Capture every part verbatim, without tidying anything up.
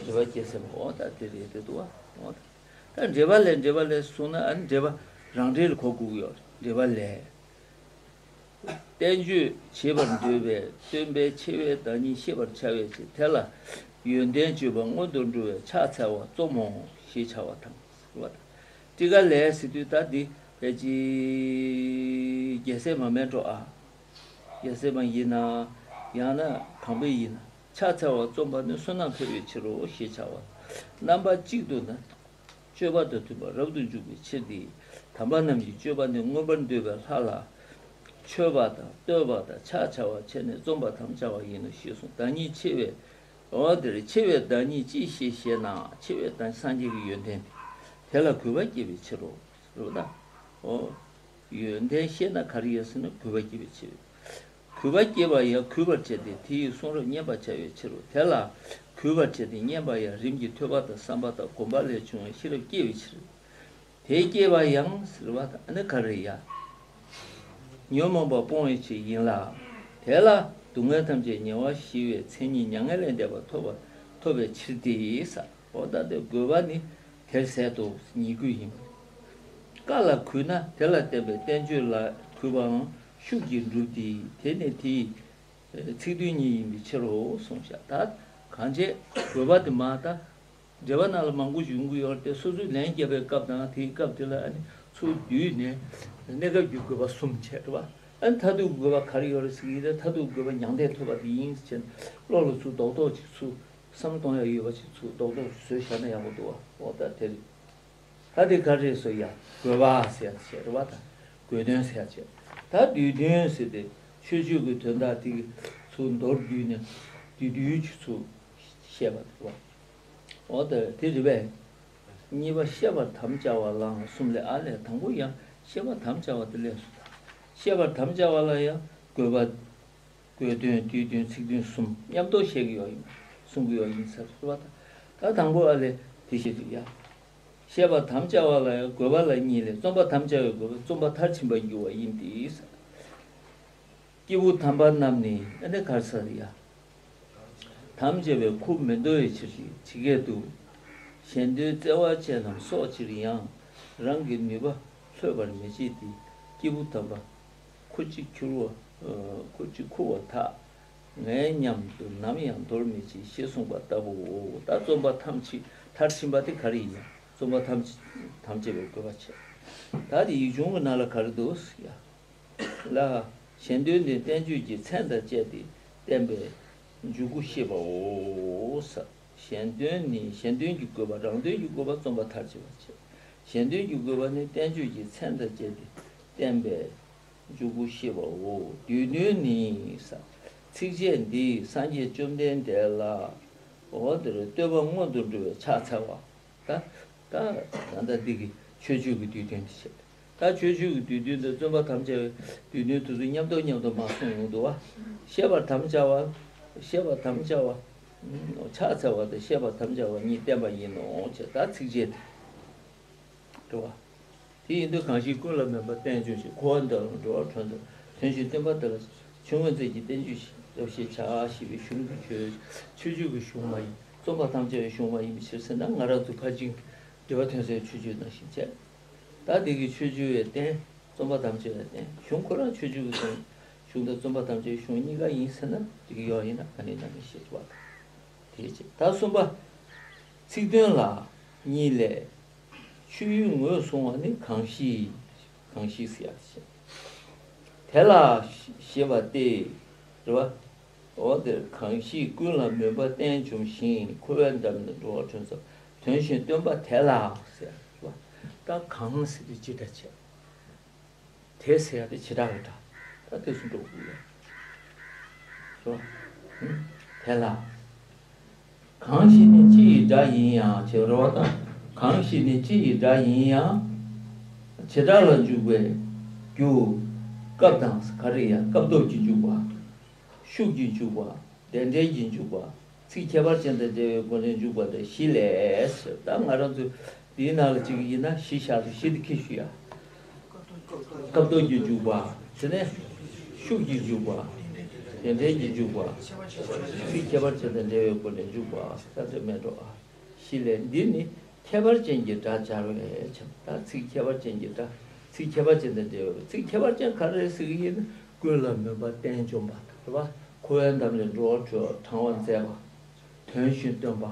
འབྲེལ་བ་སྐྱེ་ཟེར་བ། འོ་ད་དེ་རེད་དེ་འདུག་བ། འོ་ད། ད་འབྲེལ་བ་ལས་འབྲེལ་བ་ལས་གསུངས་ན། ཨ་ནི་འབྲེལ་བ་རང་འབྲེལ་ལ་གོ་དགོས་ཀྱི་ཡོད་རེད། འབྲེལ་བ་ལས། བསྟན་བཅོས་བྱེད་པར་འདོད་པས། སྟོན་པའི་ཆེ་བའི་བདག་ཉིད་ཤེས་པར་བྱ་བའི་ཕྱིར། དེ་ལ་ཡོན་ཏན་བརྗོད་པ་སྔོན་དུ་འགྲོ་བས་ཕྱག་འཚལ་བ་རྩོམ་མོ་ཞེས་བྱ་བ་དང་། ཊཱི་ཀ་ལས་ཟེར་དུས་ད་འདི་ཕལ་ཆེར་རྒྱལ་སྲས་མ་མེད་འགྲོ་ཨ། རྒྱལ་སྲས་མ་ཡིན་ན། ཡང་ན་གང་པའི་ཡིན་ན། ཕྱག་འཚལ་བ་རྩོམ་པ་ནི་བསོད་ནམས་འཕེལ་བའི་ཕྱིར་རོ་ཞེས་བྱ་བ། རྣམ་པ་གཅིག་ཏུ་ན། སྤྱོད་པ་དང་མཐུན་པར་རབ་ཏུ་འཇུག་པའི་ཕྱིར་ཏེ། དམ་པ་རྣམས་ཀྱི་སྤྱོད་པ་ནི་མངོན་པར་འདོད་པའི་ལྷ་ལ་མཆོད་པ་དང་བསྟོད་པ་དང་ཕྱག་བྱ་བ་བྱས་ནས་རྩོམ་པར་དམ་བཅའ་བ་ཡིན་ནོ་ཞེས་གསུངས། བདག་ཉིད་ཆེ་བའི། འོ་དེར་ཆེ་བའི་བདག་ཉིད་ཅི་ཞིག་ཞེ་ན། ཆེ་བའི་བདག་སངས་རྒྱས་ཀྱི་ཡོན་ཏན་དེ། དེ་ལ་གུས་པ་སྐྱེ་བའི་ཕྱིར་རོ། རེད་པ། འོ། ཡོན་ཏན་ཤེས་ན་ག་རེ་ཡོད་ཟེར་ན་གུས་པ་སྐྱེ་བའི་ཕྱིར། གུས་པ་སྐྱེ་བ་ཡང་གུས་པར་བྱས་ཏེ་དེ་ཡི་གསུང་རབ་མཉན་པར་བྱ་བའི་ཕྱིར་རོ། དེ་ལ་གུས་པར་བྱས་ཏེ་མཉན་པ་ཡང་རིམ་གྱིས་ཐོས་པ་དང་བསམ་པ་དང་སྒོམ་པ་ལས་བྱུང་བའི་ཤེས་རབ་སྐྱེ་བའི་ཕྱིར། དེ་སྐྱེ་བ་ཡང་ཟེར་བ་དང་ནི་ག་རེ་ཡ། ཉོན་མོངས་པ་སྤོང་བའི་ཕྱིར་ཡིན་ལ། དེ་ལ་སྡུག་བསྔལ་ཐམས་ཅད་ཉེ་བར་ཞི་བའི་མཚན་ཉིད་མྱ་ངན་ལས་འདས་པ་ཐོབ་པ་ཐོབ་པའི་ཕྱིར་ཏེ་ས། འོ་ད་དེ་དགོས་པ་ནི་དེར་ཟད་དོ། ཉེ་དགོས་ཡིན། བཀའ་ལ་གུས་ན་དེ་ལ་བརྟེན་པའི་བསྟན་བཅོས་ལ་གུས་པའང་ཤུགས་ཀྱིས་འགྲུབ་སྟེ། དེ་ནི་དེའི་ཚིག་དོན་ཉིད་ཡིན་པའི་ཕྱིར་རོ་གསུངས་ཤག་ད་གང་བྱས་དགོས་པ་དེ་མ་ད། འགྲེལ་པ་ནང་ལ་མང་པོ་ཞིག་ཡོང་གི་ཡོད་རེད་དེ། སོ་སོས་ལན་བརྒྱབ་པའི་སྐབས་དང་དེའི་སྐབས་དེ་ལ་ཨ་ནི་ཚུར་བསྡུས་ནས་གནས་སྐབས་ཀྱི་དགོས་པ་གསུམ་བྱས་རེད་པ། ཨ་ནི་མཐར་ཐུག་དགོས་པ་ག་རེ་ཡོད་རེད་ཟེར་གྱི་ཡིན་ན། མཐར་ཐུག་དགོས་པ་མྱང་འདས་ཐོབ་པ་དེ་ཡིན་ཟེར་བྱས་ནས་བློ་ལ་ཚུར་རྡོག་རྡོག་ཅིག་ཚུར་བསམ་བློ་གཏོང་ཡ་ཡོད་པ་ཞིག་ཚུར་རྡོག་རྡོག་བཟོས་བཞག་ན་ཡག་པོ་འདུག་བ། འོ་ད་དེ་རེད། ད་དེ་ག་རེ་ཟེར་ཡ། དགོས་པ་ཟེར་ཡ་བྱས་རེད་པ། ད་དགོས་དོན་ཟེར་ཡ་བྱས། ད་བསྡུས་དོན་ཟེར་ཏེ་ཆོས་སྤྱོད་ཀྱི་དོན་དག་དེ་གི་ཚུར་མདོར་བསྡུས་ནས་བསྡུས་བསྡུས་ཀྱི་ཚུར་བཤད་པ་རེད་པ། འོ་ད་དེ་རེད་པས། གཉིས་པ་བཤད་པར་དམ་བཅའ་བ་ལའང་གསུམ་ལས། ཨ་ལས། དང་པོ་ཡང་བཤད་པར་དམ་བཅའ་བ་དེ་ལས་སུ་དང་། བཤད་པར་དམ་བཅའ་བ་ལ་ཡང་དགོས་པ། དགོས་དོན། བསྡུས་དོན། ཚིག་དོན་གསུམ་མཉམ་དུ་བཤད་ཀྱི་ཡོད་ཡིན། གསུང་གི་ཡོད་ཡིན་ཟེར་བ་དང་། ད་དང་པོ་ཨ་ལས་དེ་བཤད་ཀྱི་ཡ། བཤད་པར་དམ་བཅའ་བ་ལ་ཡང་དགོས་པ་ལ་གཉིས་ལས། རྩོམ་པར་དམ་བཅའ་བའི་དགོས་པ་རྩོམ་པ་མཐར་ཕྱིན་པར་འགྱུར་བ་ཡིན་ཏེ། སྐྱེས་བུ་དམ་པ་རྣམས་ནི་ཨ་ནི་ག་རེ་ཟེར་ཡ། དམ་བཅའ་བའི་ཁུར་མི་འདོར་བའི་ཕྱིར་ཞེས་ཇི་སྐད་དུ། གཞན་དོན་བརྩེ་བ་ཅན་རྣམས་སྲོག་ཕྱིར་ཡང་། རང་གི་ནུས་པ་ལྷོད་པར་མི་བྱེད་དེ། སྐྱེས་བུ་དམ་པ་ཁུར་གཅིག་ཁུར་བ། ཁུར་གཅིག་ཁུར་བ་དག་ངའི་སྙམ་དུ་ནམ་ཡང་འདོར་མི་བྱེད་ཞེས་གསུངས་པ་ལྟ་བུའོ། ད་རྩོམ་པ་ཐམས་ཅད་མཐར་ཕྱིན་པ་དེ་ག་རེ་ཡིན་ན། རྩོམ་པ་ཐམས་ཅད་དམ་བཅའ་བའི་དགོས་པ་བྱས། ད་དེ་ཡིག་ཆུང་གི་ནང་ལ་ག་རེ་འདུག་ཟེར་ཡ། ལ། གཞན་དོན་ནི་བསྟན་བཅོས་ཀྱི་མཚན་དང་བཅས་ཏེ་བསྟན་པའི་འཇུག་སྒོ་བཤད་པའོ། གཞན་དོན་ནི། གཞན་དོན་གྱི་དགོས་པ། རང་དོན་གྱི་དགོས་པ་རྩོམ་པ་མཐར་ཕྱིན་པར་བྱེད། གཞན་དོན་གྱི་དགོས་པ་ནི་བསྟན་བཅོས་ཀྱི་མཚན་དང་བཅས་ཏེ་བསྟན་པའི་འཇུག་སྒོ་བཤད་པའོ། བསྡུས་དོན་ནི། ཚིགས་བཅད་འདིས་སངས་རྒྱས་བཅོམ་ལྡན་འདས་ལ། འོ་དེར་བསྟོད་པ་སྔོན་དུ་འགྲོ་བས་ཕྱག་འཚལ་བ། ད་ད་ད་ལྟ་འདི་གི་མཆོད་བརྗོད་ཀྱི་བསྡུས་དོན་དེ་བཤད། ད་མཆོད་བརྗོད་ཀྱི་བསྡུས་དོན་དང་རྩོམ་པ་དམ་བཅའ་བའི་བསྡུས་དོན་དེ་ཚོ་མཉམ་དུ་མཉམ་དུ་མར་གསུངས་ཡོང་འདུག་བ། བཤད་པར་དམ་བཅའ་བ། བཤད་པར་དམ་བཅའ་བ། ཕྱག་འཚལ་བ་དང་བཤད་པར་དམ་བཅའ་བ་གཉིས་བསྟན་པ་ཡིན་ནོ་ཞེས། ད་ཚིགས་བཅད་དེ། འགྲོ་བ། དེ་ཡིན་དུས་གང་ཞིག་ཀུན་ལ་མོས་པ་བསྟན་འགྱུར་ཞིང་། འཁོར་བ་འདས་ལ་འགྲོ་བ་དོན་དུ་དོན་བཞིན་སྟོན་པ་དེ་ལ་ཆོས་མངོན་མཛད་ཀྱི་བསྟན་བཅོས་ཤིག་ལབ་ཞེས་བྱ་ཞེས་པའི་གཞུང་གི་ཆོས། མཆོད་བརྗོད་ཀྱི་གཞུང་མ་ཡིན། རྩོམ་པར་དམ་བཅའ་བའི་གཞུང་མ་ཡིན་པའི་ཕྱིར་ཟེར་ན། ང་རང་ཚོ་ཕར་ཕྱིན་འགྲེལ་པ་ཐོན་སའི་མཆོད་བརྗོད་ནང་བཞིན་བྱས། ད་དེ་གི་མཆོད་བརྗོད་པའི་རྟེན། རྩོམ་པར་དམ་བཅའ་བའི་རྟེན། གཞུང་ཁོ་རང་མཆོད་བརྗོད་ཀྱི་གཞུང་དང་རྩོམ་པར་དམ་བཅའ་བའི་གཞུང་གཉིས་ཀ་ཡིན་ཟེར་ན་འགྲིག་གི་ཡོད། ཡིན་ན་ག་ནས་ན་མི་ཤེས་པ། དེ་བྱས། ད་གསུམ་པ། ཚིག་དོན་ལ་གཉིས་ལས། ཆོས་ཡུལ་ངོས་བཟུང་བ་ནི་གང་ཞིག་གང་ཞིག་ཟེར་ཡ་དེ་བྱས། དེ་ལ་ཞེས་པ་སྟེ། རེད་བ། འོ་དེར་གང་ཞིག་ཀུན་ལ་མོས་པ་བསྟན་འཇུག་ཞིང་། འཁོར་བའི་འགྲམ་དུ་འགྲོ་བ་དོན་དུ་དོན་བཞིན་སྟོན་པ་དེ་ལ་ཟེར་ཡ་རེད་བ། ད་གང་ཟེར་དེ་ཅི་འདྲ་བྱས། དེ་ཟེར་ཡ་དེ་བྱེ་བྲག་གི་སྒྲ། ད་དེ་སུ་འགྲོ་དགོས་ཡ། རེད་བ། དེ་ལ། གང་ཞིག་ནི་སྤྱི་ཡི་སྒྲ་ཡིན་ཡང་ཞེས་རེད་བ་དང་། གང་ཞིག་ནི་སྤྱི་ཡི་སྒྲ་ཡིན་ཡང་། བྱེ་བྲག་ལ་འཇུག་པའི་རྒྱུ། སྐབས་དང་ག་རེ་ཡ། སྐབས་སྟོབས་ཀྱིས་འཇུག་པ། ཤུགས་ཀྱིས་འཇུག་པ། བདེན་འབྲེལ་གྱིས་འཇུག་པ། ཚིག་ཁྱད་པར་ཅན་དང་འབྲེལ་བའི་སྒོ་ནས་འཇུག་པ་དང་བཞི་ལས། ད་ང་རང་ཚོ་འདིའི་ནང་ལ་གཅིག་ཡིན་ན་བཞི་བཞག་སྟེ་བཞི་དེ་ཁྱེར་ཤོག་ཡ། སྐབས་སྟོབས་ཀྱིས་འཇུག་པ། དེ་ནས་ཤུགས་ཀྱིས་འཇུག་པ། དེ་འདྲའི་གྱི་འཇུག་པ། ཚིག་ཁྱད་པར་ཅན་དང་འབྲེལ་བའི་སྒོ་ནས་འཇུག་པ་ད་དེ་མེད་འགྲོ། ཞི་ལས་འདི་ནི་ཁྱད་པར་ཅན་གྱི་སྒྲ་སྦྱར་བའི་ཕྱིར། ད་ཚིག་ཁྱད་པར་ཅན་གྱི་སྒྲ། ཚིག་ཁྱད་པར་ཅན་དང་འབྲེལ་བའི། ཚིག་ཁྱད་པར་ཅན་ག་རེ་ཟེར་གྱི་ཡིན་ན། ཀུན་ལ་མོས་པ་གཏན་འཇོམས་པ་དང་། རེད་བ། འཁོར་བའི་འདམ་ལས་འགྲོ་བ་སྒྲོལ་བ། དྲང་བར་མཛད་པ། དོན་བཞིན་སྟོན་པ།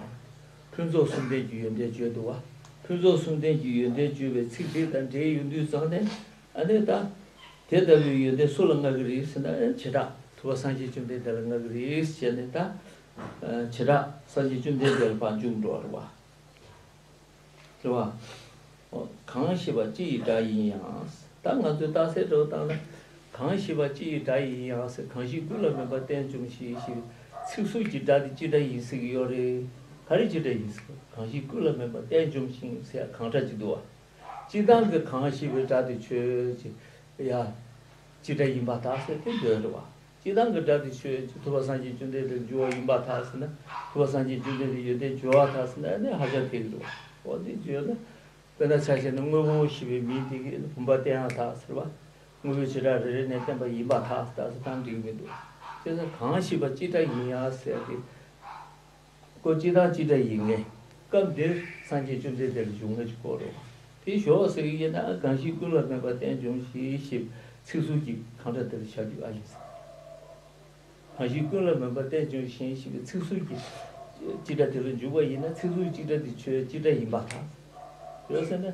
ཕུན་ཚོགས་གསུམ་ལྡན་གྱི་ཡོན་ཏན་བརྗོད་འདུག་བ། ཕུན་ཚོགས་གསུམ་ལྡན་གྱི་ཡོན་ཏན་བརྗོད་པའི་ཚིག་དེ་དང་འབྲེལ་ཡོང་དུས་ཙང་ནས། ཨ་ནི་ད། དེ་ལྟ་བུའི་ཡོན་ཏན་སུ་ལ་བསྔགས་ཀྱི་རེད་ཟེར་ན། བྱེ་བྲག་ཐུབ་པ་སངས་རྒྱས་བཅོམ་ལྡན་འདས་ལ་བསྔགས་ཀྱི་རེད་ཟེར་ནས་ད། བྱེ་བྲག་སངས་རྒྱས་བཅོམ་ལྡན་འདས་ལ་ཕར་འཇུག་འགྲོ་བ་རེད་བ། རེད་བ། གང་ཞེས་པ་སྤྱི་ཡི་སྒྲ་ཡིན་ཡང་། ད་ང་ཚོས་རྟགས་གསལ་འདྲ་བོ་བཏང་ན། གང་ཞེས་པ་སྤྱི་ཡི་སྒྲ་ཡིན་ཡང་ཟེར། གང་ཞིག་ཀུན་ལ་མོས་པ་གཏན་འཇོམས་ཤིང་ཞེས་པའི་ཚིག་ཟུར་གྱི་སྒྲ་དེ་སྤྱི་སྒྲ་ཡིན་ཟེར་གྱི་ཡོད་རེད། ག་རེ་སྤྱི་སྒྲ་ཡིན་ཟེར། གང་ཞིག་ཀུན་ལ་མོས་པ་གཏན་འཇོམས་ཤིང་ཟེར་གང་སྒྲ་ཅིག་འདུག་བ། སྤྱིར་བཏང་གི་གང་ཞེས་པའི་སྒྲ་དེ་ཆོས་ཅིག་ཡ། སྤྱི་སྒྲ་ཡིན་པར་ཐལ་ཟེར་དེ་འདོད་རེད་བ། སྤྱིར་བཏང་གི་སྒྲ་དེ་ཆོས་ཅིག་ཐུབ་པ་སངས་རྒྱས་བཅོམ་ལྡན་འདས་འཇུག་པ་ཡིན་པར་ཐལ་ཟེར་ན། ཐུབ་པ་སངས་རྒྱས་བཅོམ་ལྡན་འདས་ཡོན་ཏན་བརྗོད་པར་ཐལ་ཟེར་ན། ཨ་ནི་ཧ་ཅང་འཐད་ཀྱི་རེད་བ། འོ་འདི་བརྗོད་ན། དཔེར་ན་ཆ་བཞག་ན་དངོས་པོ་ཞེས་པའི་མིང་དེ་གིས་བུམ་པ་བསྟན་ཡང་ཐལ་ཟེར་བ། དངོས་པོའི་བྱེ་བྲག་རེ་རེ་ནས་བསྟན་པ་ཡིན་པར་ཐལ་ཟེར་ད་འགྲིག་གི་མི་འདུག་བྱས་ཙང་གང་ཞེས་པ་སྤྱི་སྒྲ་ཡིན་ཡང་ཟེར་ཏེ། ཀོ་སྤྱི་དང་སྤྱི་སྒྲ་ཡིན་ངེས། སྐབས་འདིར་སངས་རྒྱས་བཅོམ་ལྡན་འདས་ལ་འཇུག་ངེས་ཀྱི་སྐོར་རོ། དེ་ཞོག་ཟེར་གྱི་ཡིན་ན། གང་ཞིག་ཀུན་ལ་མོས་པ་གཏན་འཇོམས་ཤིང་ཞེས་ཚིག་ཟུར་གྱི་གང་སྒྲ་དེ་ལ་བཞག་རྒྱུ་ཨ་ཡིན་ཟེར། གང་ཞིག་ཀུན་ལ་མོས་པ་གཏན་འཇོམས་ཤིང་ཞེས་པའི་ཚིག་ཟུར་གྱི་སྤྱི་སྒྲ་དེ་ལ་འཇུག་པ་ཡིན་ན། ཚིག་ཟུར་སྤྱི་སྒྲ་དེ་ཆོས་སྤྱི་སྒྲ་ཡིན་པར་ཐལ། ཡོད་ཟེར་ན།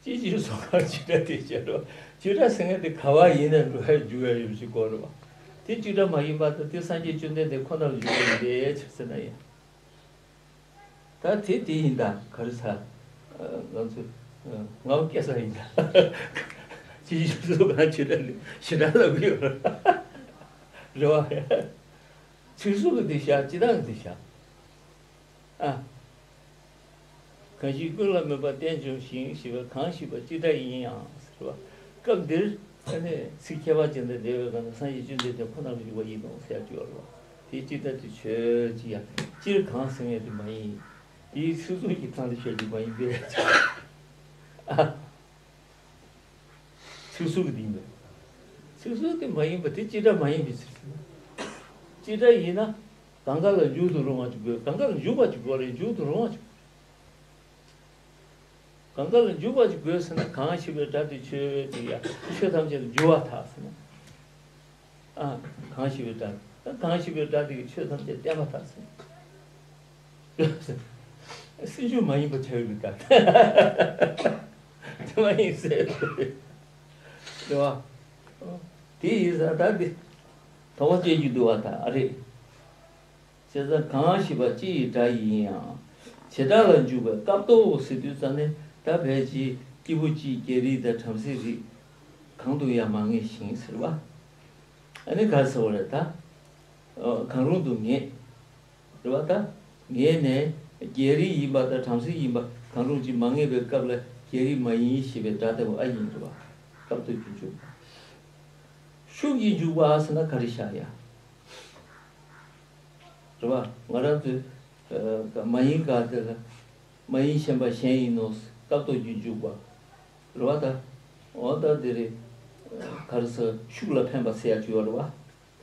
ཅི་ཕྱིར་སོང་ཁ་ཅི་འདྲ་དེ་བྱེད་འགྲོ། ཅི་འདྲ་ཟེར་མཁན་དེ་ག་བ་ཡིན་ན་འགྲོ་ཡ་འཇུག་ཡ་ཡོད་ཞིག་གོ་རེད་བ། དེ་ཅི་འདྲ་མ་ཡིན་པ་དང་། དེ་སངས་རྒྱས་བཅོམ་ལྡན་འདས་ཁོ་ན་ལ་འཇུག་པ་ཡིན་པས་ཆགས་ཟེར་ན་ཡང་། ད་དེ་དེ་ཡིན་ད་ག་རེ་ཟ། ང་ཚོ་ང་བ་སྐད་ས་ཡིན་ད། ཅི་ཕྱིར་སོང་ཁ་ཅི་འདྲ་ལས་ཞེ་དྲག་ལབ་གི་ཡོད་རེད་བ། ཚིག་ཟུར་གི་དེ་བཞག་སྤྱི་བཏང་གི་དེ་བཞག་ཨ། གང་ཞིག་ཀུན་ལ་མོས་པ་གཏན་འཇོམས་ཤིང་ཞེས་པ། གང་ཞེས་པ་སྤྱི་སྒྲ་ཡིན་ཡང་ཟེར་བ། སྐབས་འདིར་ཨ་ནི་ཚིག་ཁྱད་པར་ཅན་དང་འབྲེལ་བའི་སྒང་ལ་སངས་རྒྱས་བཅོམ་ལྡན་འདས་ཁོ་ན་ལ་འཇུག་པ་ཡིན་ནོ་ཟེར་ཡ་ཅིག་ཡོད་རེད་བ། དེའི་སྤྱི་སྒྲ་དེ་ཆོས་ཅིག་ཡང་སྤྱིར་གང་ཟེར་མཁན་དེ་མ་ཡིན། དེའི་ཚིག་ཟུར་གྱི་སྒང་ལ་བཤད་རྒྱུ་མ་ཡིན་པས། ཨ། ཚིག་ཟུར་གྱི་དེ་ཡིན་པས། ཚིག་ཟུར་དེ་མ་ཡིན་པ་དེ་སྤྱི་སྒྲ་མ་ཡིན་པའི་ཕྱིར། སྤྱི་སྒྲ་ཡིན་ན། གང་ག་ལ་འཇུག་ཏུ་རུང་བ་ཅིག་དགོས། གང་ག་ལ་འཇུག་པ་ཅིག་དགོས་རེད། འཇུག་ཏུ་རུང་བ་ཅིག་དགོས། གང་ག་ལ་འཇུག་པ་ཅིག་དགོས་ཟེར་ན། གང་ཞེས་པའི་སྒྲ་དེ་ཆོས་ཅིག་ཡ། ཆོས་ཐམས་ཅད་ལ་འཇུག་པར་ཐལ་ཟེར་ན། ཨ། གང་ཞེས་པའི་སྒྲ། གང་ཞེས་པའི་སྒྲ་དེ་གིས་ཆོས་ཐམས་ཅད་བསྟན་པར་ཐལ་ཟེར་ན། སེམས་བྱུང་མ་ཡིན་པ་ཆགས་ཡོད་པའི་སྐབས། དེ་མ་ཡིན་ཟེར། རེད་བ། དེ་ཡིན་ཙང་ད་འདི་དོགས་པ་སྐྱེ་རྒྱུ་འདུག་བ། ད་ཨ་རེད། བྱས་ཙང་གང་ཞེས་པ་སྤྱི་ཡི་སྒྲ་ཡིན་ཡང་། བྱེ་བྲག་ལ་འཇུག་པའི་སྐབས་ཐོག་ཟེར་དུས་ཙམ་ནས། ད་ཕལ་ཆེར་སྐྱེས་བུ་སྤྱི་རྒྱལ་རིགས་དང་བྲམ་ཟེ་རིགས་གང་དུ་ཡང་མ་ངེས་ཤིང་ཟེར་བ། ཨ་ནི་ག་རེ་ཟེར་བ་རེད་ད། ཨ། གང་རུང་དུ་ངེས། རེད་བ། ད་ངེས་ནས་རྒྱལ་རིགས་ཡིན་པ་དང་བྲམ་ཟེ་ཡིན་པ་གང་རུང་ཅིག་མ་ངེས་པའི་སྐབས་ལ་རྒྱལ་རིགས་མ་ཡིན་ཞེས་པའི་སྒྲ་ལྟ་བུ་ཨ་ཡིན། རེད་བ། སྐབས་ཐོག་གི་འཇུག་པ། ཤུགས་ཀྱིས་འཇུག་པ་ཟེར་ན་ག་རེ་བཞག་ཡ། རེད་བ། ང་རང་ཚོས་ཨ་མ་ཡིན་ག་དེ་ལ་མ་ཡིན་ཞེན་པ་གཞན་ཡིན་ནོ། སྐབས་ཐོག་གི་འཇུག་པ། རེད་བ། ད་འོ་ད་དེ་རེད། ག་རེ་ཟེར། ཤུགས་ལ་ཕན་པ་ཟེར་ཡ་ཅིག་ཡོད་རེད་བ།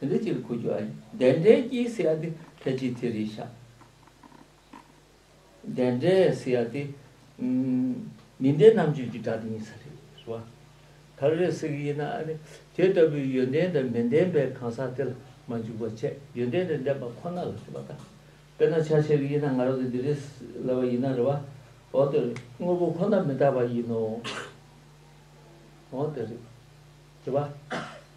དེ་འདྲ་ཅིག་ལ་གོ་རྒྱུ་ཨ་ཡིན། དེ་འདྲའི་གི་ཟེར་ཡ་དེ་ཕལ་ཆེར་དེ་རེད་ཤག་དེ་འདྲའི་ཟེར་ཡ་དེ། ཨུམ། མི་ལྡན་རྣམ་གཅོད་ཀྱི་སྒྲ་དེ་ཡིན་ས་རེད། རེད་བ། ག་རེ་ཟེར་གི་ཡིན་ན། ཨ་ནི་དེ་ལྟ་བུའི་ཡོན་ཏན་དང་མི་ལྡན་པའི་གང་ཟག་དེ་ལ་མ་འཇུག་པ་བྱས། ཡོན་ཏན་དང་ལྡན་པ་ཁོ་ན་ལ་འཇུག་པ་དང་། དཔེར་ན་ཆ་བཞག་གི་ཡིན་ན། ང་རང་ཚོ་འདི་རེད་ལབ་པ་ཡིན་ན། རེད་བ། འོ་དེ་དངོས་པོ་ཁོ་ན་མི་རྟག་པ་ཡིན་ནོ། འོ་དེ་རེད། རེད་བ།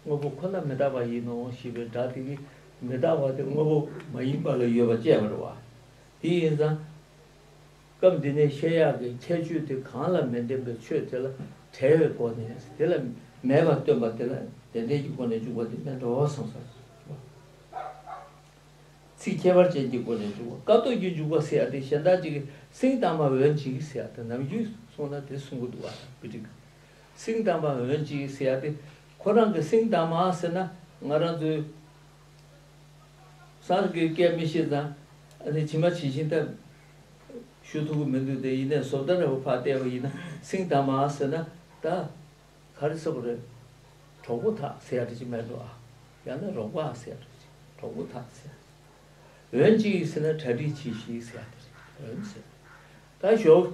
དངོས་པོ་ཁོ་ན་མི་རྟག་པ་ཡིན་ནོ་ཞེས་པའི་སྒྲ་དེ་གིས་མི་རྟག་པ་དེ་དངོས་པོ་མ་ཡིན་པ་ལ་ཡོད་པ་བཅད་པ་རེད་བ། དེ་ཡིན་ཙང་། སྐབས་འདི་ནས་བཤད་ཡག་གི་ཁྱད་ཆོས་དེ། གང་ལ་མི་ལྡན་པའི་ཆོས་དེ་ལ་བྲལ་བའི་སྒོ་ནས། དེ་ལ་མེད་པར་སྟོན་པ་དེ་ལ་དེ་འདྲའི་གི་སྒོ་ནས་འཇུག་པ་དེ་མེད་འགྲོ་བསམ་ས། ཚིག་ཁྱད་པར་ཅན་གྱི་སྒོ་ནས་འཇུག་པ། སྐབས་ཐོག་གི་འཇུག་པ་ཟེར་ཡ་དེ་གཞན་དག་ཅིག་གིས་སེང་དང་པོ་འོན་ཅིག་ཟེར་ཡ་དེ་ནམ་རྒྱུན་སོང་ན་དེ་གསུང་གི་འདུག་བ། བི་ཀྲི་ཀ་སེང་དང་པོ་འོན་ཅིག་ཟེར་ཡ་དེ། ཁོ་རང་གི་སེང་དང་པོ་ཟེར་ན་ང་རང་ཚོའི་སང་སྐད་སྐད་མི་ཤེས་ཙང་། ཨ་ནི་ཇི་མ་ཇི་བཞིན་ད་ཞུ་ཐུབ་ཀྱི་མི་འདུག་དེ་ཡིན་ནའི་བཟོ་ལྟ་འདྲ་བོ་ཕར་བལྟས་པ་ཡིན་ན། སེང་དང་པོ་ཟེར་ན་ད། ག་རེ་ཟེར་དགོས་རེད། གྲོགས་པོ་དག་ཟེར་ཡ་འདྲ་ཅིག་མེད་འགྲོ་ཨ། ཡང་ན་རོགས་པ་ཟེར་ཡ་འདྲ་ཅིག་གྲོགས་པོ་དག་ཟེར། འོན་ཅིག་ཟེར་ན་གྲ་སྒྲིག་བྱེད་ཤིག་ཟེར་ཡ་དེ་རེད། འོན་ཟེར། ད་ཞོགས་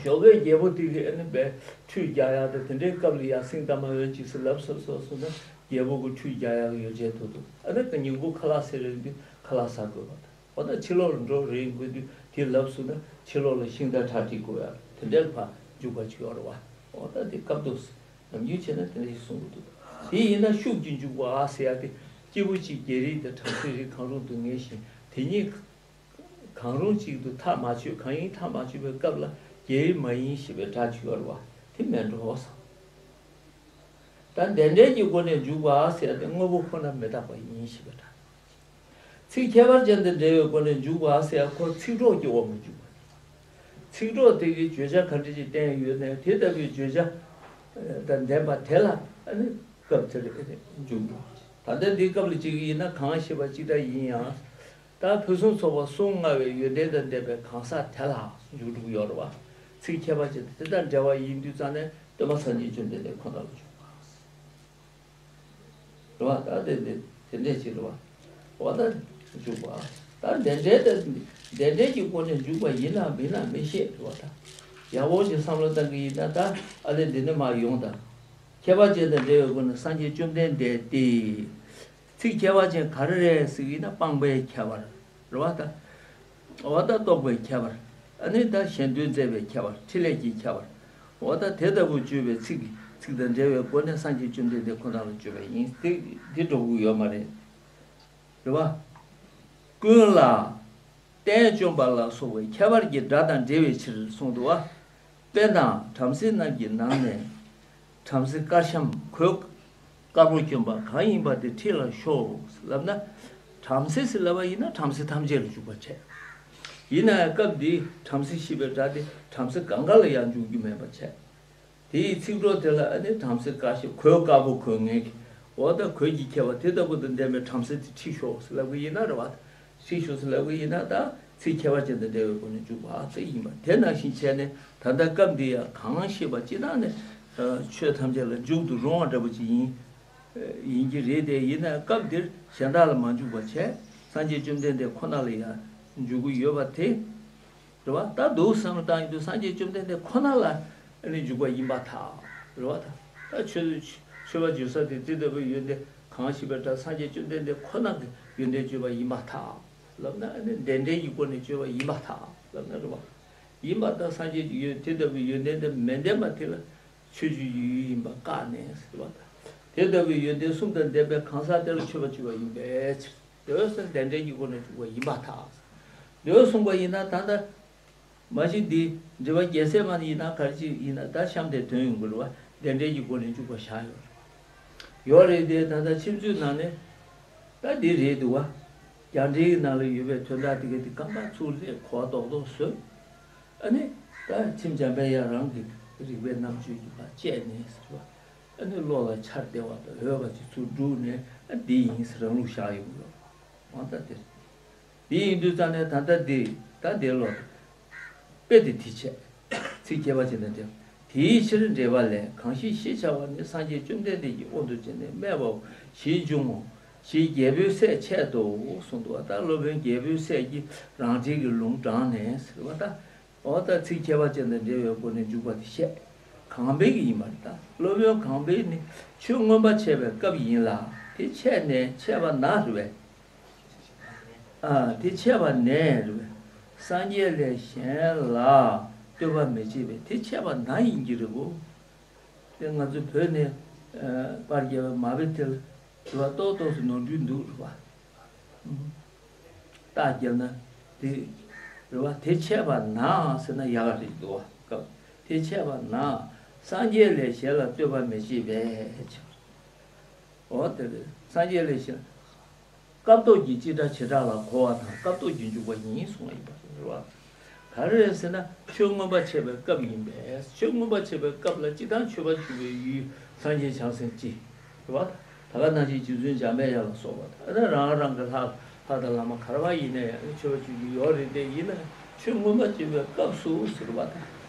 ཞོགས་ཀས་རྒྱལ་པོ་དེ་གི་ཨ་ནི་བས་ཁྲུས་རྒྱག་ཡག་དང་དེ་འདྲའི་སྐབས་ལ་ཡ་སེང་གཏམ་མ་འོན་ཅིག་ཟེར་ལབ་སོང་སོང་སོང་ན་རྒྱལ་པོ་གི་ཁྲུས་རྒྱག་ཡག་ཡོ་བྱད་ཐོག་ཏུ་ཨ་ནི་ཉིན་གུང་ཁ་ལག་ཟས་རན་དུས་ཁ་ལག་ཟ་དགོས་པ་དང་། འོ་ད་ཕྱི་ལོགས་ལ་འགྲོ་རན་དགོས་དུས་དེ་ལབ་སོང་ན་ཕྱི་ལོགས་ལ་ཤིང་རྟ་ཁྲག་ཁྲིག་དགོས་ཡག་དེ་འདྲའི་ཕར་འཇུག་པ་ཅིག་ཡོད་རེད་བ། འོ་ད་དེ་སྐབས་ཐོག་ཟེར། ནམ་རྒྱུན་བྱས་ན་དེ་འདྲ་ཞིག་གསུང་གི་འདུག་དེ་ཡིན་ན་ཤུགས་ཀྱིས་འཇུག་པ་ཟེར་ཡ་དེ་སྐྱེས་བུ་གཅིག་རྒྱལ་རིགས་དང་བྲམ་ཟེ་རིགས་གང་རུང་དུ་ངེས་ཤིང་དེ་གཉིས་གང་རུང་གཅིག་ཏུ་ཐག་མ་ཆོད། གང་ཡིན་ཐག་མ་ཆོད་པའི་སྐབས་ལ་རྒྱལ་བའི་མ་ཡིན་ཞེས་པའི་སྒྲ་ཅིག་ཡོད་རེད་བ། དེ་མེད་འགྲོ་བསམ། ད་དེ་འདྲའི་གི་སྒོ་ནས་འཇུག་པ་ཟེར་ཡ་དེ་དངོས་པོ་ཁོ་ན་མི་རྟག་པ་ཡིན་ཞེས་པའི་སྒྲ། ཚིག་ཁྱད་པར་ཅན་དང་འབྲེལ་བའི་སྒོ་ནས་འཇུག་པ་ཟེར་ཡ་ཁོ་ཚིག་གྲོགས་ཀྱི་དབང་གིས་འཇུག་པ་རེད། ཚིག་གྲོགས་དེ་གིས་བརྗོད་བྱ་ག་འདྲ་ཞིག་བསྟན་ཡོད་ནའི་དེ་ལྟ་བུའི་བརྗོད་བྱ་དང་ལྡན་པ་དེ་ལ་ཨ་ནི་སྐབས་དེར་ཨ་ནི་འཇུག་འགྲོ། ད་ལྟ་འདིའི་སྐབས་ལ་གཅིག་ཡིན་ན་གང་ཞེས་པ་གཅིག་ལྟ་ཡིན་ཡང་། ད་ཕུན་སུམ་ཚོགས་པ་གསུམ་མངའ་བའི་ཡོན་ཏན་དང་ལྡན་པའི་གང་ཟག་དེ་ལ་འཇུག་འགྲོ་གི་ཡོད་རེད་བ། ཚིག་ཁྱད་པར་ཅན་དེ་དང་འབྲེལ་བ་ཡིན་དུས་ཙང་ནས་སྟོན་པ་སངས་རྒྱས་བཅོམ་ལྡན་འདས་ཁོ་ན་ལ་འཇུག་པ། རེད་བ། ད་དེ་དེ་དེ་འདྲས་ཅིག་རེད་བ། འོ་ད་འཇུག་པ། ད་དེ་འདྲའི་ད་དེ་འདྲའི་གི་སྒོ་ནས་འཇུག་པ་ཡིན་ནམ་མིན་ནམ་མི་ཤེས་རེད་བ། ད་ཡག་པོ་ཞིག་བསམ་བློ་བཏང་གི་ཡིན་ན་ད་ཨ་ལས་འདི་ནས་མར་ཡོང་ད། ཁྱད་པར་ཅན་དང་འབྲེལ་བའི་སྒོ་ནས་སངས་རྒྱས་བཅོམ་ལྡན་འདས་ཏེ། ཚིག་ཁྱད་པར་ཅན་ག་རེ་རེད་ཟེར་གྱི་ཡིན་ན་སྤངས་པའི་ཁྱད་པར། རེད་བ་ད། འོ་ད་རྟོགས་པའི་ཁྱད་པར། ཨ་ནི་ད་གཞན་དོན་མཛད་པའི་ཁྱད་པར། ཕྲིན་ལས་ཀྱི་ཁྱད་པར། འོ་ད་དེ་ལྟ་བུ་བརྗོད་པའི་ཚིག་གི་ཚིག་དང་འབྲེལ་བའི་སྒོ་ནས་སངས་རྒྱས་བཅོམ་ལྡན་འདས་ཁོ་ན་ལ་བརྗོད་པ་ཡིན། དེ་དེ་འགྲོ་གི་ཡོད་མ་རེད། རེད་བ། ཀུན་ལ་བསྟན་བཅོམ་པ་ལ་སོགས་པའི་ཁྱད་པར་གྱི་སྒྲ་དང་འབྲེལ་བའི་ཕྱིར་གསུངས་འདུག་བ། དཔེར་ན་བྲམ་ཟེ་རྣམས་ཀྱི་ནང་ནས་བྲམ་ཟེ་དཀར་ཤམ་གོས་དཀར་པོ་གྱོན་པ་གང་ཡིན་པ་དེ་ཁྲིད་ལ་ཤོག་ལབ་ན། བྲམ་ཟེ་ཟེར་ལབ་པ་ཡིན་ན་བྲམ་ཟེ་ཐམས་ཅད་ལ་འཇུག་པ་བྱས། ཡིན་ན་ཡང་སྐབས་འདིའི་བྲམ་ཟེ་ཞེས་པའི་སྒྲ་དེ་བྲམ་ཟེ་གང་ག་ལ་ཡང་འཇུག་རྒྱུ་མེད་པ་བྱས། དེ་ཡི་ཚིག་གྲོགས་དེ་ལ་ཨ་ནི་བྲམ་ཟེ་དཀར་ཞིང་གོས་དཀར་པོ་གོན་མཁན་གྱི་འོ་ད་གོས་ཀྱི་ཁྱད་པར་དེ་ལྟ་བུ་དང་ལྡན་པའི་བྲམ་ཟེ་དེ་ཁྲིད་ཤོག་ཟེར་ལབ་གི་ཡིན་ན་རེད་བ། ཁྲིད་ཤོག་ཟེར་ལབ་གི་ཡིན་ན་ད་ཚིག་ཁྱད་པར་ཅན་དང་འབྲེལ་བའི་སྒོ་ནས་འཇུག་པ་དེ་ཡིན་པ་དེ་ནང་བཞིན་བྱས་ནས་ད་ལྟ་སྐབས་འདི་ཡང་གང་ཞེས་པ་སྤྱིར་བཏང་ནས་ཆོས་ཐམས་ཅད་ལ་འཇུག་ཏུ་རུང་བ་འདྲ་པོ་ཅིག་ཡིན། ཡིན་གྱི་རེད་དེ་ཡིན་ན་སྐབས་འདིར་གཞན་དག་ལ་མ་འཇུག་པ་བྱས་སངས་རྒྱས་བཅོམ་ལྡན་འདས་ཁོ་ན་ལ་ཡང་འཇུག་གི་ཡོད་པ་དེ། རེད་བ། ད་འདུག་བསམ་བློ་བཏང་ཡོང་དུས་སངས་རྒྱས་བཅོམ་ལྡན་འདས་ཁོ་ན་ལ་ཨ་ནི་འཇུག་པ་ཡིན་པར་ཐལ། རེད་བ། ད་ད་ཆོས་ཆོས་པ་བརྗོད་ས་དེ་དེ་ལྟ་བུའི་ཡོན་ཏན་གང་ཞིག་པའི་སྒྲ་སངས་རྒྱས་བཅོམ་ལྡན་འདས་ཁོ་ན་གི་ཡོན་ཏན་བརྗོད་པ་ཡིན་པར་ཐལ་ལབ་ན། ཨ་ནི་བདེན་འབྲེལ་གྱི་སྒོ་ནས་བརྗོད་པ་ཡིན་པར་ཐལ་ལབ་ན་རེད་བ། ཡིན་པར་ཐལ། སངས་རྒྱས་ཀྱི་ཡོན་དེ་ལྟ་བུའི་ཡོན་ཏན་དེ་མི་ལྡན་པ་དེ་ལ་ཆོས་ཀྱི་ཡུལ་ཡིན་པ་བཀག་ནས་ཟེར་བ་དང་། དེ་ལྟ་བུའི་ཡོན་ཏན་གསུམ་དང་ལྡན་པའི་གང་ཟག་དེ་ལ་མཆོད་པ་བརྗོད་པ་ཡིན་པའི་ཕྱིར། དེ་བས་སུ་བདེན་འབྲེལ་གྱི་སྒོ་ནས་འཇུག་པ་ཡིན་པར་ཐལ། དེ་བས་གསུངས་པ་ཡིན་ན་ད་ལྟ་མ་གཞི་འདི་འགྲེལ་པ་རྒྱལ་སྲས་མ་ཡིན་ན་ག་རེ་ཅིག་ཡིན་ན་ད་གཤམ་དེ་དོན་ཡོང་གི་རེད་བ། བདེན་འབྲེལ་གྱི་སྒོ་ནས་འཇུག་པ་བཞག་ཡོད་རེད། ཡོད་རེད་དེ་ད་ལྟ་ཁྱིམ་མཚེས་ནང་ནས་ད་འདི་རེད་འདུག་བ། རྒྱ་འགྲེལ་གྱི་ནང་ལ་ཡོད་པའི་དོན་དག་དེ་ག་དེ་རྐང་པ་ཚུར་སླེབས་གོ་རྡོག་རྡོག་བཟོས། ཨ་ནི་ད་ཁྱིམ་འཇམ་པའི་དབྱངས་རང་གི་རིག་པའི་རྣམ་དཔྱོད་ཀྱིས་ཕར་དཔྱད་ནས་ཟེར་བ། ཨ་ནི་བློ་ལ་འཆར་བདེ་བ་དང་འོས་པ་ཅིག་ཚུར་བསྒྲུགས་ནས་ཨ་འདི་ཡིན་ཟེར་རང་ལུགས་བཞག་ཡོང་གི་ཡོད་རེད། འོ་ད་དེ་རེད། དེ་ཡིན་དུས་ཙང་ནས་ད་ལྟ་འདི་ད་འདིར་ལོག་དཔེ་དེ་དེ་བྱས། ཚིག་ཁྱད་པར་ཅན་དང་འབྲེལ། དེའི་ཕྱིར་འགྲེལ་པ་ལས། གང་ཞིག་ཞེས་བྱ་བ་ནི་སངས་རྒྱས་བཅོམ་ལྡན་འདས་ཀྱི་དབང་དུ་བྱས་ནས་སྨྲས་པའོ། ཞེས་འབྱུང་ངོ་། ཞེས་རྒྱལ་པོའི་སྲས་འཆད་དོ་གསུངས་འདུག་བ། ད་སློབ་དཔོན་རྒྱལ་པོའི་སྲས་ཀྱིས་རང་འགྲེལ་གྱི་ལུང་དྲངས་ནས་ཟེར་བ་དང་། འོ་ད་ཚིག་ཁྱད་པར་ཅན་དང་འབྲེལ་བའི་སྒོ་ནས་འཇུག་པ་དེ་བཤད། གང་པའི་གི་ཡིན་པ་རེད། ད་སློབ་དཔོན་གང་པའི་ནི་ཆོས་མངོན་པ་འཆད་པའི་སྐབས་ཡིན་ལ། དེ་འཆད་ནས་འཆད་པ་ན་རེད་པས། ཨ། དེ་འཆད་པ་ནས་རེད་པས། སངས་རྒྱས་ལས་གཞན་ལ་བསྟོད་པ་མི་བྱེད་པས། དེ་འཆད་པ་ན་ཡིན་གྱི་རེད་གོ། དེ་ང་ཚོ་བོད་ནས་ཨ་པར་རྒྱབ་པའི་མ་དཔེ་དེ་ལ་རེད་པ། ཏོག་ཏོག་ཙམ་ནོར་འཁྲུལ་འདུག་རེད་པ། ཨ། རྟགས་བརྒྱབ་ན་དེ་རེད་པ། དེ་འཆད་པ་ན་ཟེར་ན་ཡག་ག་རེད་འདུག་བ། སྐབས་དེ་འཆད་པ་ན་སངས་རྒྱས་ལས་གཞན་ལ་བསྟོད་པ་མི་བྱེད་པས། འོ་དེ་རེད། སངས་རྒྱས་ལས་གཞན། སྐབས་ཐོག་གི་སྤྱི་སྒྲ་བྱེ་བྲག་ལ་གོ་བ་དང་སྐབས་ཐོག་གི་འཇུག་པ་ཡིན་གསུངས་པ་ཡིན་པ་རེད་བ། ག་རེ་རེད་ཟེར་ན་ཆོས་མངོན་པ་འཆད་པའི་སྐབས་ཡིན་པས། ཆོས་མངོན་པ་འཆད་པའི་སྐབས་ལ་སྤྱི་བཏང་མཆོད་པ་ཞུ་བའི་ཡུལ་སངས་རྒྱས་བྱང་སེམས་སྤྱི་རེད་བ། ད་ག་ནང་བཞིན་རྗེ་བཙུན་འཇམ་པའི་དབྱངས་ལ་སོགས་པ་དང་། ཨ་ནི་རང་རང་གི་ལྷ་ལྷ་དང་བླ་མ་ག་རེ་བ་ཡིན་ན་ཡང་མཆོད་པ་ཞུ་རྒྱུ་ཡོད་རེད་དེ། ཡིན་ན་ཆོས་མངོན་པ་འཆད་པའི་སྐབས་སུ་ཟེར་བ་དང་།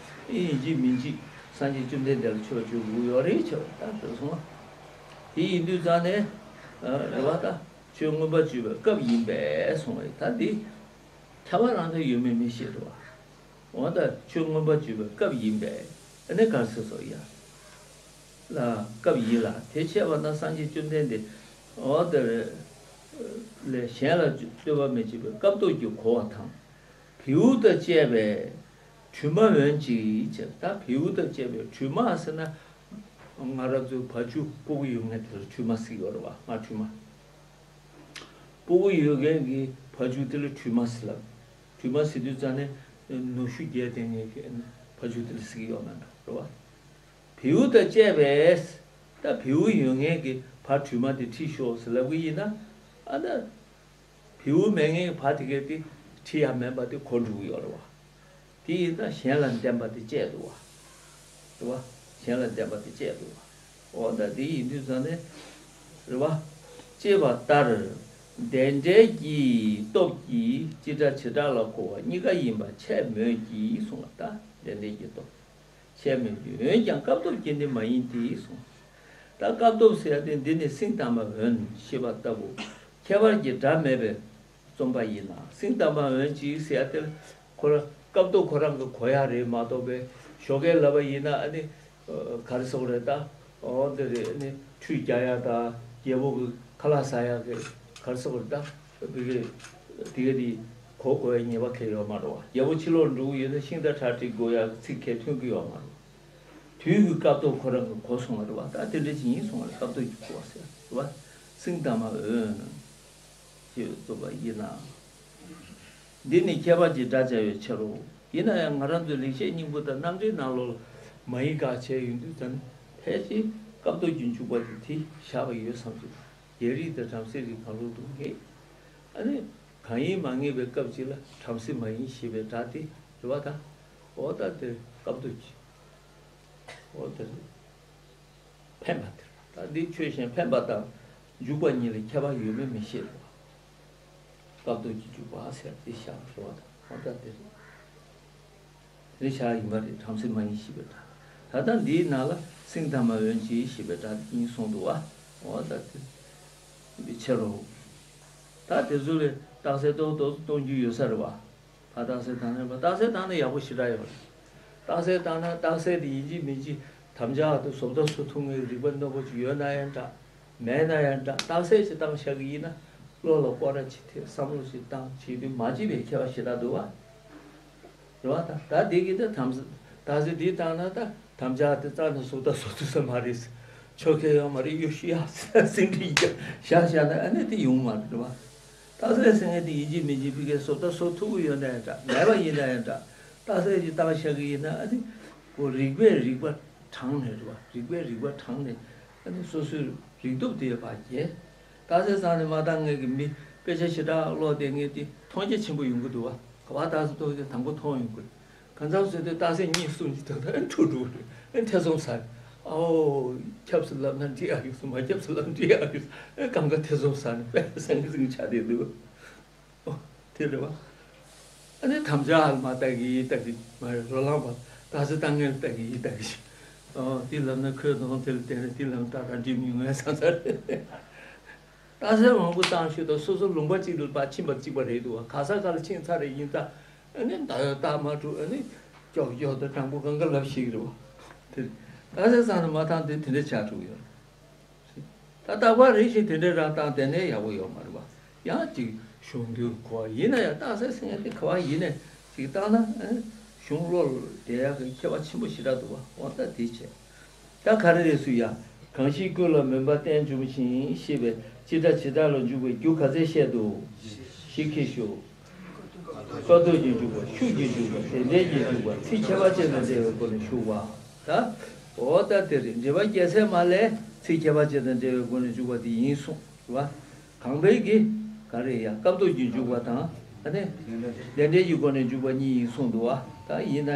ཨེ་ཡིན་གཅིག་མིན་གཅིག་སངས་རྒྱས་བཅོམ་ལྡན་འདས་ལ་མཆོད་པ་ཞུ་དགོས་ཡོད་རེད་ཟེར་བ་དང་། དེ་སོང་བ། དེ་ཡིན་དུས་ཙང་ནས་རེད་བ་དང་། ཆོས་མངོན་པར་བརྗོད་པའི་སྐབས་ཡིན་པས་གསུངས་པས། ད་འདི་ཁྱབ་པ་རང་དོན་ཡོད་མེད་མི་ཤེས་རེད་བ། འོ་ད་ཆོས་མངོན་པར་བརྗོད་པའི་སྐབས་ཡིན་པས། ཨ་ནི་ག་རེ་ཟེར་སོང་ཡ། ལ་སྐབས་ཡིན་ལ། དེ་འཆད་པ་ན་སངས་རྒྱས་བཅོམ་ལྡན་འདས། འོ་དེ་ལས་གཞན་ལ་སྤྲོས་པ་མི་བྱེད་པའི་སྐབས་ཐོབ་ཀྱི་གོ་བ་དང་། བེའུ་དང་བཅས་པའི་གྲུས་མ་འོན་ཅིག་ཅེས། ད་བེའུ་དང་བཅས་པའི་གྲུས་མ་ཟེར་ན། ང་རང་ཚོའི་བ་ཕྱུགས་སྤུ་གུ་ཡོད་མཁན་དེ་ལ་གྲུས་མ་ཟེར་གྱི་ཡོད་རེད་བ། ང་གྲུས་མ། སྤུ་གུ་ཡོད་མཁན་གྱི་བ་ཕྱུགས་དེ་ལ་གྲུས་མ་ཟེར་ལབ། གྲུས་མ་ཟེར་དུས་ཙང་ནས་ནུ་ཞོ་བརྒྱབ་བསྡད་མཁན་གྱི་བ་ཕྱུགས་དེ་ལ་ཟེར་གྱི་ཡོད་མ་རེད་བ། བེའུ་དང་བཅས་པས། ད་བེའུ་ཡོད་མཁན་གྱི་བ་གྲུས་མ་དེ་ཁྲིད་ཤོག་ཟེར་ལབ་གི་ཡིན་ན། ཨ་ད། བེའུ་མེད་མཁན་གྱི་བ་དེ་གས་དེ་ཁྲིད་ཡ་མེད་པ་དེ་གོ་འགྲོ་གི་ཡོད་རེད་བ། དེ་ཡིན་ཙང་གཞན་ལ་བདེན་པ་དེ་བཅད་འདུག་བ། རེད་བ། གཞན་ལ་བདེན་པ་དེ་བཅད་འདུག་བ། འོ་ད་དེ་ཡིན་དུས་ཙང་ནས། རེད་བ། ཅེས་པ་ལྟར། དེ་འདྲའི་གི་སྟོབས་ཀྱིས་སྤྱི་སྒྲ་བྱེ་བྲག་ལ་གོ་བ་གཉིས་ཀ་ཡིན་པ་འཆད་མོད་ཀྱི་གསུངས་པ། ད་དེ་འདྲའི་གི་སྟོབས། འཆད་མོད་ཀྱི། འོན་ཀྱང་སྐབས་ཐོབ་ཀྱི་ནི་མ་ཡིན་ཏེ་གསུངས། ད་སྐབས་ཐོབ་ཟེར་ཡ་དེ་འདི་ནི་སེང་དང་པོ་འོན་ཞེས་པ་ལྟ་བུ། ཁྱད་པར་གྱི་སྒྲ་མེད་པའི་རྩོམ་པ་ཡིན་ལ། སེང་དང་པོ་འོན་ཅིག་ཟེར་ཡ་དེ་ལ་ཁོ་རང་སྐབས་ཐོབ་ཁོ་རང་གི་གོ་ཡ་རེད་མ་གཏོགས་པའི་ཞོགས་ཀས་ལབ་པ་ཡིན་ན། ཨ་ནི་ག་རེ་ཟེར་དགོས་རེད་ད། འོ་འདི་རེད། ཨ་ནི་ཁྲུས་རྒྱག་ཡ་དང་རྒྱལ་པོ་གི་ཁ་ལག་ཟ་ཡ་གི་ག་རེ་ཟེར་དགོས་རེད་ད། བི་གེ་དེ་ག་དེ་གོ་དགོས་ཡ་ཉེས་པ་གང་ཡང་ཡོད་མ་རེད་བ། རྒྱལ་པོ་ཕྱི་ལོགས་འགྲོ་གི་ཡོད་ན་ཤིང་རྟ་ཁྲག་ཁྲིག་དགོས་ཡ་ཚིག་གང་ཡང་ཐོན་གི་ཡོད་མ་རེད། དུས་ཀྱི་སྐབས་ཐོབ་ཁོ་རང་གི་གོ་སོང་བ་རེད་བ། ད་དེ་འདྲ་ཅིག་ཡིན་སོང་བ་རེད། སྐབས་ཐོབ་ཀྱི་གོ་བ་ཟེར་རེད་བ། སེང་དང་པོ་འོན་ཞེས་རྩོམ་པ་ཡིན་ལ། འདི་ནི་ཁྱད་པར་གྱི་སྒྲ་བྱ་བའི་ཕྱིར་རོ། ཡིན་ན་ཡང་ང་རང་ཚོའི་ལེགས་བཤད་སྙིང་པོ་དང་རྣམ་འགྲེལ་ནང་ལོགས་ལ་མ་ཡིག་ཁག་བྱས་ཡོང་དུས་ཙང་ཕལ་ཆེར་སྐབས་ཐོབ་ཀྱི་འཇུག་པ་དེ་དེ་བཞག་པ་ཡོད་བསམ་གྱི་འདུག་རྒྱལ་རིགས་དང་བྲམ་ཟེ་རིགས་གང་རུང་དུ་ངེས། ཨ་ནི་གང་ཡིན་མ་ངེས་པའི་སྐབས་ཅིག་ལ་བྲམ་ཟེ་མ་ཡིན་ཞེས་པའི་སྒྲ་དེ་རེད་བ་ད། འོ་ད་དེ་སྐབས་ཐོབ་ཀྱི། འོ་དེ་རེད། འཕེན་པ་དེ་རེད། ད་འདི་ཆོས་གཞན་འཕེན་པ་དང་འཇུག་པ་གཉིས་ལ་ཁྱད་པར་ཡོད་མེད་མི་ཤེས་རེད་བ། སྐབས་ཐོབ་ཀྱི་འཇུག་པ་ཟེར་དེ་བཞག་རེད་བ་ད། འོ་ད་དེ་རེད། དེ་བཞག་ཡིན་པ་རེད། བྲམ་ཟེ་མ་ཡིན་ཞེས་པའི་སྒྲ། ད་ལྟ་འདིའི་ནང་ལ་སེང་དང་པོ་འོན་ཅིག་ཞེས་པའི་སྒྲ་དེ་གཉིས་གསུངས་འདུག་བ། འོ་ད་དེ་འདི་ཕྱིར་རོ། ད་དེ་ཚོ་ལས་རྟགས་གསལ་ཏོག་ཏོག་གཏོང་རྒྱུ་ཡོད་ས་རེད་བ། ད་རྟགས་གསལ་བཏང་ན་རྟགས་གསལ་བཏང་ན་ཡག་པོ་ཞེ་དྲག་ཡོད་རེད། རྟགས་གསལ་བཏང་ན་རྟགས་གསལ་དེ་ཡིན་གཅིག་མིན་གཅིག་དམ་བཅའ་དང་བཟོ་ལྟ་བཟོ་ཐུབ་མཁན་རིག་པ་རྣོ་པོ་ཅིག་ཡོད་ན་ཡང་འདྲ། མེད་ན་ཡང་འདྲ། རྟགས་གསལ་ཞིག་བཏང་བཞག་གི་ཡིན་ན་བློ་ལ་སྐོར་ར་ཅིག་ཐེབས། བསམ་བློ་ཞིག་བཏང་བྱེད་དུས་མ་བརྗེད་པའི་ཁྱད་པར་ཞེ་དྲག་འདུག་བ། རེད་བ་ད། ད་འདི་གི་ད་དམ་ས་ད་ཟེར་འདི་བཏང་ན་ད་དམ་བཅའ་དེ་རྩ་ནས་བཟོ་ལྟ་བཟོ་ཐུབ་ས་མ་རེད། ཆོ་ག་ཡོད་མ་རེད། གཡོ་ཤུལ་ཡག་ཟིན་བྲིས་བཞག་བཞག་ན་ཨ་ནི་དེ་ཡོང་མ་རེད་བ། རྟགས་གསལ་ཟེར་མཁན་དེ་ཡིན་གཅིག་མིན་གཅིག་ཕ་གིའི་བཟོ་ལྟ་བཟོ་ཐུབ་ཀྱི་ཡོད་ན་ཡང་འདྲ། མེད་པ་ཡིན་ན་ཡང་འདྲ། རྟགས་གསལ་ཞིག་བཏང་བཞག་གི་ཡིན་ན་ཨ་ནི་ཁོ་རིགས་པས་རིག་པ་དྲངས་ནས་རེད་བ། རིགས་པས་རིག་པ་དྲངས་ནས་ཨ་ནི་སོ་སོའི་རིག་སྟོབས་དེ་ཡོད་པ་རྒྱས། རྟགས་གསལ་རྩ་ནས་མ་བཏང་མཁན་གྱི་མི་དཔེ་ཆ་ཞེ་དྲག་ཀློག་བསྡད་མཁན་དེ་མཐོང་རྒྱ་ཆེན་པོ་ཡོང་གི་འདུག་བ། ག་པར་རྟགས་གསལ་ཐོག་དེ་དང་པོ་མཐོང་ཡོང་གི་རེད། གང་འཚམ་ཟེར་དུས་རྟགས་གསལ་གཉིས་གསུམ་ཞིག་ཐོན་ཐོན་ཨེ་འཁྲུག་འགྲོ་གི་རེད། ཨེ་ཐེ་ཚོམ་ཟ་རེད། ཨའོ། ཁྱབ་སུ་ལབ་ན་འགྲིག་ཨ་ཡོད་སུ་མ་ཁྱབ་སུ་ལབ་འགྲིག་ཨ་ཡོད་སུ་ཨེ་གང་ག་ཐེ་ཚོམ་ཟ་ནས་དཔེ་སེང་གེ་སེང་གེ་ཆགས་བསྡད་འདུག་ཨོ། དེ་རེད་བ། ཨ་ནི་དམ་བཅའ་ཧ་ལ་མ་ལྟ་གི་ལྟ་གི་མ་རེད། རོ་ལངས་པ་རྟགས་གསལ་བཏང་མཁན་ལ་ལྟ་གི་ལྟ་གི་ཞིག་ཨོ་དེ་ལབ་ན་ཁོའི་གདོང་དེ་ལ་བལྟས་ན་དེ་ལབ་ན་ཏག་ཏག་འགྲིག་མི་ཡོང་ངས་བསམ་ས་རེད། རྟགས་གསལ་མང་པོ་བཏང་ཤོས་དང་སོ་སོ་ལུང་པ་གཅིག་ལ་ཕར་ཕྱིན་པ་གཅིག་པ་རེད་འདུག་བ། ག་ས་ག་ལ་ཕྱིན་ཚར་རེད། ཡིན་ཙང་ཨ་ནི་ད་ཡོད་རྟགས་མ་གྲུབ། ཨ་ནི་ཀྱོག་ཀྱོག་དང་དྲང་པོ་གང་ག་ལབ་ཤེས་ཀྱི་རེད་བ། དེ་རྟགས་གསལ་བཏང་ནས་མ་བཏང་དེ་དེ་འདྲ་ཆགས་འགྲོ་གི་ཡོད་རེད། ད་རྟག་པར་རེ་བཞིན་དེ་འདྲའི་རང་བཏང་བསྡད་ན་ཡག་པོ་ཡོད་མ་རེད་བ། ཡང་ཅིག་གཞུང་དོན་གོ་བ་ཡིན་ན་ཡང་རྟགས་གསལ་ཟེར་མཁན་དེ་ག་བ་ཡིན་ནའི་ཅིག་བཏང་ན་ཨ་ནི་གཞུང་བློ་ལ་བསྡད་ཡག་གི་ཁྱད་པར་ཆེན་པོ་ཞེ་དྲག་འདུག་བ། འོ་ད་དེ་བྱས། ད་ག་རེ་རེད་ཟེར་ཡ། གང་ཞིག་ཀུན་ལ་མུན་པ་བསྟན་འབྱུང་ཞིང་ཞེས་པའི་སྤྱི་སྒྲ་བྱེ་བྲག་ལ་འཇུག་པའི་རྒྱུ་ག་ཚད་བཤད་དོ། ཞིག་གིས་ཞུ། སྐབས་ཐོབ་ཀྱི་འཇུག་པ། ཤུགས་ཀྱི་འཇུག་པ། དེ་འབྲེལ་གྱི་འཇུག་པ། ཚིག་ཁྱད་པར་ཅན་དང་འབྲེལ་བའི་སྒོ་ནས་ཞུགས་པ། ད། འོ་ད་དེ་རེད། འགྲེལ་པ་རྒྱལ་མཚན་མ་ལས་ཚིག་ཁྱད་པར་ཅན་དང་འབྲེལ་བའི་སྒོ་ནས་འཇུག་པ་དེ་ཡིན་གསུངས་རེད་བ། གང་པའི་གི་ག་རེ་ཡ། སྐབས་ཐོབ་ཀྱི་འཇུག་པ་དང་ཨ་ནི་དེ་འབྲེལ་གྱི་སྒོ་ནས་འཇུག་པ་གཉིས་ཡིན་གསུངས་འདུག་བ། ད་ཡིན་ན་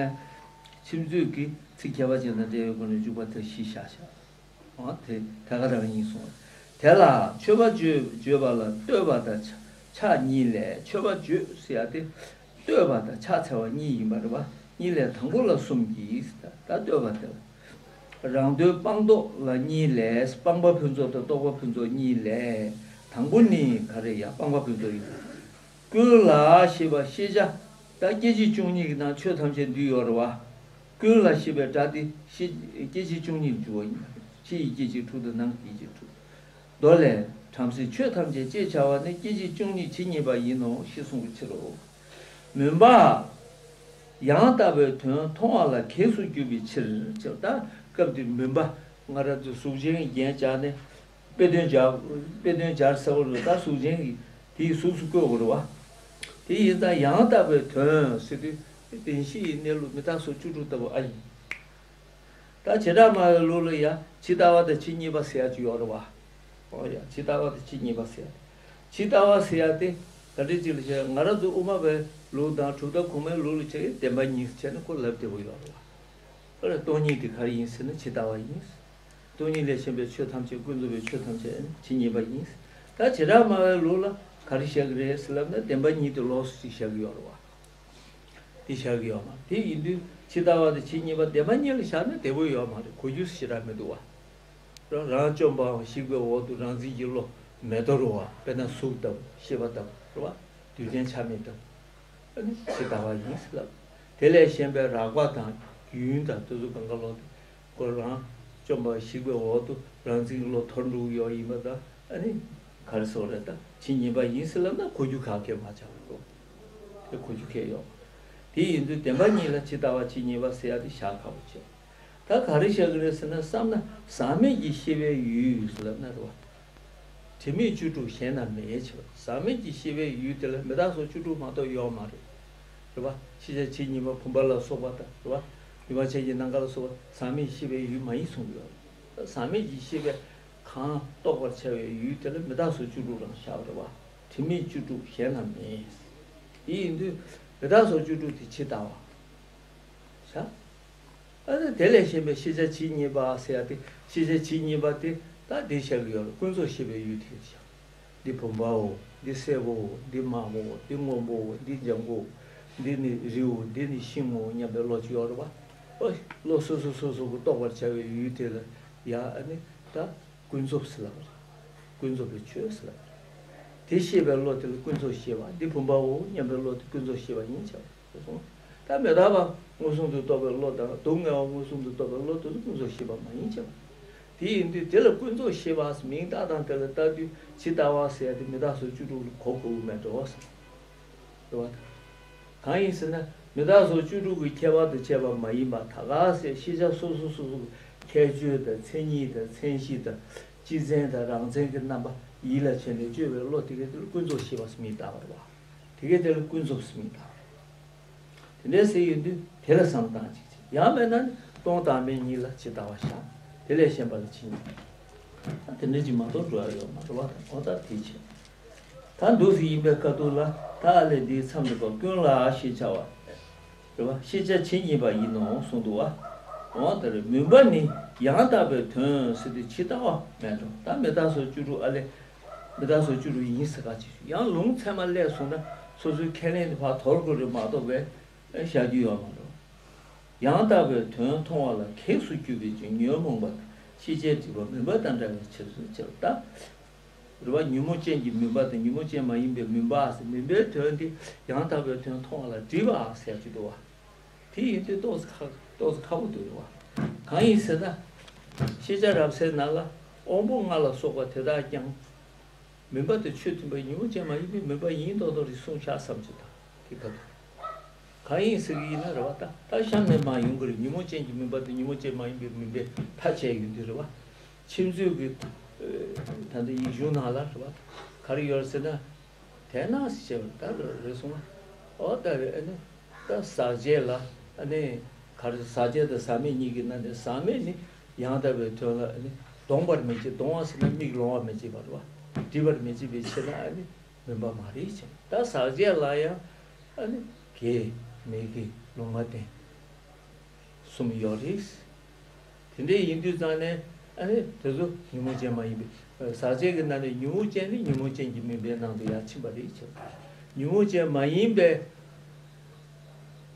ཕྱིས་འཛུད་ཀྱི་ཚིག་ཁྱད་པར་ཅན་དང་འབྲེལ་བའི་སྒོ་ནས་འཇུག་པ་དེ་གཞི་བཞག་བཞག་འོ་དེ་ཐད་ཀ་རང་ཡིན་གསུངས། དེ་ལ་མཆོད་པ་བརྗོད་བརྗོད་པ་ལ་བསྟོད་པ་དང་ཕྱག་གཉིས་ལས། མཆོད་པ་བརྗོད་ཟེར་ཡ་དེ་བསྟོད་པ་དང་ཕྱག་འཚལ་བ་གཉིས་ཡིན་པ་རེད་བ། གཉིས་ལས་དང་པོ་ལ་གསུམ་གྱིས། ད་བསྟོད་པ་དེ་ལ་རང་དོན་སྤངས་རྟོགས་ལ་གཉིས་ལས། སྤངས་པ་ཕུན་ཚོགས་དང་རྟོགས་པ་ཕུན་ཚོགས་གཉིས་ལས། དང་པོ་ནི་ག་རེ་ཡ་སྤངས་པ་ཀུན་རྫོབ་ཡིན། ཀུན་ལ་ཞེས་པ་ཤེས་བྱ་ད་སྐྱེ་མཆེད་བཅུ་གཉིས་ཀྱི་ནང་ཆོས་ཐམས་ཅད་འདུས་ཡོད་རེད་བ། ཀུན་ལ་ཞེས་པའི་སྒྲ་དེ་ཤེས་སྐྱེ་མཆེད་བཅུ་གཉིས་འཇུག་པ་ཡིན། ཕྱི་ཡི་སྐྱེ་མཆེད་དྲུག་དང་ནང་གི་སྐྱེ་མཆེད་དྲུག་མདོ་ལས། བྲམ་ཟེ་ཆོས་ཐམས་ཅད་ཅེས་བྱ་བ་ནི་སྐྱེ་མཆེད་བཅུ་གཉིས་ཇི་སྙེད་པ་ཡིན་ནོ་ཞེས་གསུངས་པའི་ཕྱིར་རོ། མུན་པ། ཡང་དག་པའི་དོན་མཐོང་བ་ལ་གེགས་སུ་གྱུར་པའི་ཕྱིར་ཅེས། ད་སྐབས་འདིར་མུན་པ་ང་རང་ཚོ་གཟུགས་ཅན་གྱི་རྒྱན་སྦྱར་ནས་དཔེ་དོན་སྦྱར་དཔེ་དོན་སྦྱར་ཟེར་བ་རེད། ད་གཟུགས་ཅན་གྱི་དེའི་གཟུགས་སུ་བཀོད་དགོས་རེད་བ། དེ་ཡིན་ཙང་ཡང་དག་པའི་དོན་ཟེར་དུས་བདེན་བཞིའི་གནས་ལུགས་མི་རྟག་སོགས་བཅུ་དྲུག་ལྟ་བུ་ཨ་ཡིན། ད་བྱེ་བྲག་སྨྲ་བའི་ལུགས་ལ་ཡང་ཇི་ལྟ་བ་དང་ཇི་སྙེད་པ་ཟེར་ཡ་ཅིག་ཡོད་རེད་བ། ཨོ་ཡ། ཇི་ལྟ་བ་དང་ཇི་སྙེད་པ་ཟེར་ཡ་དེ། ཇི་ལྟ་བ་ཟེར་ཡ་དེ་ག་འདྲ་ཅིག་ལ་བྱས། ང་རང་ཚོ་དབུ་མ་པའི་ལུགས་དང་གྲུབ་མཐའ་གོང་མའི་ལུགས་ལ་བྱས་བདེན་པ་གཉིས་བྱས་ནས་ཁོ་ལབ་བདེ་པོ་ཡོད་རེད་བ། ཨ་རེ་སྟོང་ཉིད་དེ་ག་རེ་ཡིན་ཟེར་ན་ཇི་ལྟ་བ་ཡིན། སྟོང་ཉིད་ལས་གཞན་པའི་ཆོས་ཐམས་ཅད་ཀུན་རྫོབ་པའི་ཆོས་ཐམས་ཅད་ཇི་སྙེད་པ་ཡིན། ད་བྱེ་བྲག་སྨྲ་བའི་ལུགས་ལ་ག་རེ་བཞག་གི་རེད་ཟེར་ལབ་ན་བདེན་པ་གཉིས་དེ་ལོགས་སུ་ཅིག་བཞག་གི་ཡོད་རེད་བ། དེ་བཞག་གི་ཡོད་མ་རེད། དེ་ཡིན་དུས་ཇི་ལྟ་བ་དང་ཇི་སྙེད་པ་བདེན་པ་གཉིས་ལ་བཞག་ན་བདེ་པོ་ཡོད་མ་རེད། གོ་རྒྱུ་ཞེ་དྲག་མི་འདུག་བ། རང་བཅོམ་པའམ་གཞིག་པའི་འོག་ཏུ་རང་འཛིན་གྱི་བློ་མེད་དོ་རུང་བ། དཔེར་ན་གཟུགས་ལྟ་བུ་ཤེས་པ་ལྟ་བུ་རེད་བ། རྡུལ་ཕྲན་ཆ་མེད་ལྟ་བུ། ཨ་ནི་ཇི་ལྟ་བ་ཡིན་ཟེར་ལབ། དེ་ལས་གཞན་པའི་རགས་པ་དང་ཡུལ་དང་དེ་ཚོ་གང་ག་ལོག་སྟེ་ཁོ་རང་བཅོམ་པ་གཞིག་པའི་འོག་ཏུ་རང་འཛིན་གྱི་བློ་འཐོར་འགྲོ་གི་ཡོད་ཡིན་པ་དང་། ཨ་ནི་ག་རེ་ཟེར་བ་རེད། ད་ཇི་སྙེད་པ་ཡིན་ཟེར་ལབ་ན་གོ་རྒྱུ་ག་གེ་མ་ཆགས་པ་རེད། དེ་གོ་རྒྱུ་གང་ཡང་ཡོད་མ་རེད། དེ་ཡིན་དུས་བདེན་པ་གཉིས་ལ་ཇི་ལྟ་བ་ཇི་སྙེད་པ་ཟེར་ཡ་དེ་བཞག་ཁག་པོ་ཆེ། ད་ག་རེ་བཞག་གི་རེད་ཟེར་ན། བསམ་ན་ཟག་མེད་ཀྱི་ཤེས་པའི་ཡུལ་ལབ་ན་རེད་བ། དྲི་མེད་བཅུ་དྲུག་གཞན་ན་མེད་ཅེས་པ། ཟག་མེད་ཀྱི་ཤེས་པའི་ཡུལ་དེ་ལ་མི་རྟག་སོགས་བཅུ་དྲུག་མ་གཏོགས་ཡོད་མ་རེད། རེད་བ། ཤེས་བྱ་ཇི་སྙེད་པ་བུམ་པ་ལ་སོགས་པ་དང་རེད་བ། ནུས་པ་ཅན་གྱི་སྣང་ག་ལ་སོགས་པ་ཟག་མེད་ཤེས་པའི་ཡུལ་མ་ཡིན་གསུངས་ཡོད་རེད། ཟག་མེད་ཀྱི་ཤེས་པས་གང་རྟོགས་པར་བྱ་བའི་ཡུལ་དེ་ལ་མི་རྟག་སོགས་བཅུ་དྲུག་རང་བཞག་རེད་བ། དྲི་མེད་བཅུ་དྲུག་གཞན་ན་མེད། དེ་ཡིན་དུས་མི་རྟག་སོགས་བཅུ་དྲུག་དེ་ཇི་ལྟ་བ། བཞག་ཨ་ནི་དེ་ལས་གཞན་པའི་ཤེས་བྱ་ཇི་སྙེད་པ་ཟེར་ཡ་དེ། ཤེས་བྱ་ཇི་སྙེད་པ་དེ་ད་འདི་བཞག་གི་ཡོད་རེད། ཀུན་རྫོབ་ཤེས་པའི་ཡུལ་དེ་བཞག་འདི་བུམ་པའོ། འདི་སེར་པོའོ། འདི་དམར་པོའོ། འདི་སྔོན་པོའོ། འདི་ལྗང་གུའོ། འདི་ནི་རིའོ། འདི་ནི་ཤིང་ངོ་སྙམ་པའི་བློ་ཅིག་ཡོད་རེད་བ། ཨོ། བློ་སོ་སོ་སོ་སོ་གི་རྟོགས་པར་བྱ་བའི་ཡུལ་དེ་ལ་ཡ། ཨ་ནི་ད་ཀུན་རྫོབ་ཟེར་ལབ་པ་རེད། ཀུན་རྫོབ་པའི་ཆོས་ཟེར་ལབ་པ་རེད། དེ་ཤེས་པའི་བློ་དེ་ལ་ཀུན་རྫོབ་ཤེས་པ། འདི་བུམ་པའོ་སྙམ་པའི་བློ་དེ་ཀུན་རྫོབ་ཤེས་པ་ཡིན་ཆ་བ། ད་མི་རྟག་པ་མངོན་སུམ་དུ་རྟོགས་པའི་བློ་དང་། སྡུག་བསྔལ་བ་མངོན་སུམ་དུ་རྟོགས་པའི་བློ་དེ་ཚོ་ཀུན་རྫོབ་ཤེས་པ་མ་ཡིན་ཅེས་པ། དེ་ཡིན་དུས་དེ་ལ་ཀུན་རྫོབ་ཤེས་པ་མིང་བཏགས་སྟངས་དེ་ལ་ལྟ་དུས་ཇི་ལྟ་བ་ཟེར་ཡ་དེ་མི་རྟག་སོགས་བཅུ་དྲུག་ལ་གོ་དགོས་ཀྱི་མེད་འགྲོ་ཟེར། རེད་བ། གང་ཡིན་ཟེར་ན། མི་རྟག་སོགས་བཅུ་དྲུག་གི་ཁྱད་པར་དུ་བྱས་པ་མ་ཡིན་པ། ད་ག་ཟེ་ཤེས་བྱ་སོ་སོ་སོ་སོ་གི་ཁྱད་ཆོས་དང་མཚན་ཉིད་དང་མཚན་གཞི་དང་སྤྱི་མཚན་དང་རང་མཚན་གྱི་རྣམ་པ་ཡིད་ལ་བྱས་ནས་དཔྱོད་པའི་བློ་དེ་གའི་དེ་ལ་ཀུན་རྫོབ་ཤེས་པ་ཟེར་མིང་བཏགས་པ་རེད་བ། དེ་གའི་དེ་ལ་ཀུན་རྫོབ་ཟེར་མིང་བཏགས་པ་རེད། དེ་འདྲའི་ཟེར་ཡོང་དུས་དེ་ལ་བསམ་བཏང་ཅིག་ཅིག་ཡང་མེད་ན་ནི་སྟོང་དང་མེད་གཉིས་ལ་ཇི་ལྟ་བ་བཞག་དེ་ལས་གཞན་པ་ལ་ཇི་སྙེད། ད་དེ་འདྲ་ཅིག་མ་གཏོགས་འགྲོ་ཡ་ཡོད་མ་རེད་བ། ད་ཁོ་ད་དེ་བྱས། ད་འདུག་སེ་ཡིན་པའི་ཁ་ཐུག་ལ། ད་ཨ་ལས་འདིའི་མཚམས་འདི་བར་ཀུན་ལ་ཞེས་བྱ་བ་རེད་བ། ཤེས་བྱ་ཇི་སྙེད་པ་ཡིན་ནོ་གསུངས་འདུག་བ། འོ་ད་རེད། མུན་པ་ནི་ཡང་དག་པའི་དོན་ཟེར་དུས་ཇི་ལྟ་བ་མེད་འགྲོ། ད་མི་རྟག་སོགས་བཅུ་དྲུག་ཨ་ལས། མི་རྟག་སོགས་བཅུ་དྲུག་ཡིན་ཟེར་ག་ཅིག་ཡང་ལུང་ཚད་མ་སླེབས་སོང་ན་སོ་སོའི་ཁས་ལེན་དེ་ཕར་དོར་དགོས་རེད་མ་གཏོགས་པའི་བཞག་རྒྱུ་ཡོད་མ་རེད། ཡང་དག་པའི་དོན་མཐོང་བ་ལ་གེགས་སུ་གྱུར་པའི་ཕྱིར། ཉོན་མོངས་པ་དང་ཤེས་བྱའི་སྒྲིབ་པ་མུན་པ་དང་འདྲ་བའི་ཕྱིར་ཟེར་ད། རེད་བ། ཉོན་མོངས་ཅན་གྱི་མུན་པ་དང་ཉོན་མོངས་ཅན་མ་ཡིན་པའི་མུན་པ་ཟེར། མུན་པའི་དོན་དེ་ཡང་དག་པའི་དོན་མཐོང་བ་ལ་སྒྲིབ་པ་ཟེར་གྱི་འདུག་བ། དེ་ཡིན་དུས་ཏོག་ཙམ་ཁག་ཏོག་ཙམ་ཁག་པོ་འདུག་རེད་བ། གང་ཡིན་ཟེར་ན། ཤེས་བྱ་རབ་གསལ་ནང་ལ་དབང་པོ་ལྔ་ལ་སོགས་པ་དེ་དག་ཀྱང་མུན་པ་དང་ཆོས་མཐུན་པའི་ཉོན་མོངས་ཅན་མ་ཡིན་པའི་མུན་པ་ཡིན་མདོག་མདོག་རེ་གསུངས་བཞག་བསམ་གྱི་དང་། དེ་ག་དུས་གང་ཡིན་ཟེར་གྱི་ཡིན་ན་རེད་བ། ད་ད་གཤམ་ནས་མར་ཡོང་གི་རེད། ཉོན་མོངས་ཅན་གྱི་མུན་པ་དང་ཉོན་མོངས་ཅན་མ་ཡིན་པའི་མུན་པའི་མཐའ་དཔྱད་ཡོང་དུས་རེད་བ། ཁྱིམ་མཚེས་ཀྱི་ད་ལྟ་ཡིག་གཞུང་ནང་ལ་རེད་བ། ག་རེ་ཡོད་རེད་ཟེར་ན། དེས་ན་ཞེས་པ་ད་རེ་རེ་གསུངས་པ། ཨོ་ད་རེ་ཨ་ནི་ད་ཟག་བཅས་ལ་ཨ་ནི་ག་རེ། ཟག་བཅས་དང་ཟག་མེད་གཉིས་ཀྱི་ནང་ནས་ཟག་མེད་ནི་ཡང་དག་པའི་དོན་ལ་ཨ་ནི་ལྡོངས་པར་མི་བྱེད། ལྡོངས་པ་ཟེར་ན་མིག་ལོང་བར་མི་བྱེད་པ་རེད་བ། སྒྲིབ་པར་མི་བྱེད་པའི་ཕྱིར་ན་ཨ་ནི་མུན་པ་མ་རེད་ཅེས། ད་ཟག་བཅས་ལ་ཡང་ཨ་ནི་དགེ་མི་དགེ་ལུང་མ་བསྟན། གསུམ་ཡོད་རེད། དེ་འདྲ་ཡིན་དུས་ཙང་ནས་ཨ་ནི་དེ་ཚོ་ཉོན་མོངས་ཅན་མ་ཡིན་པའི། ཟག་བཅས་ཀྱི་ནང་ནས་ཉོན་མོངས་ཅན་ནི་ཉོན་མོངས་ཅན་གྱི་མུན་པའི་ནང་དུ་ཡར་ཕྱིན་པ་རེད་ཅེས། ཉོན་མོངས་ཅན་མ་ཡིན་པའི་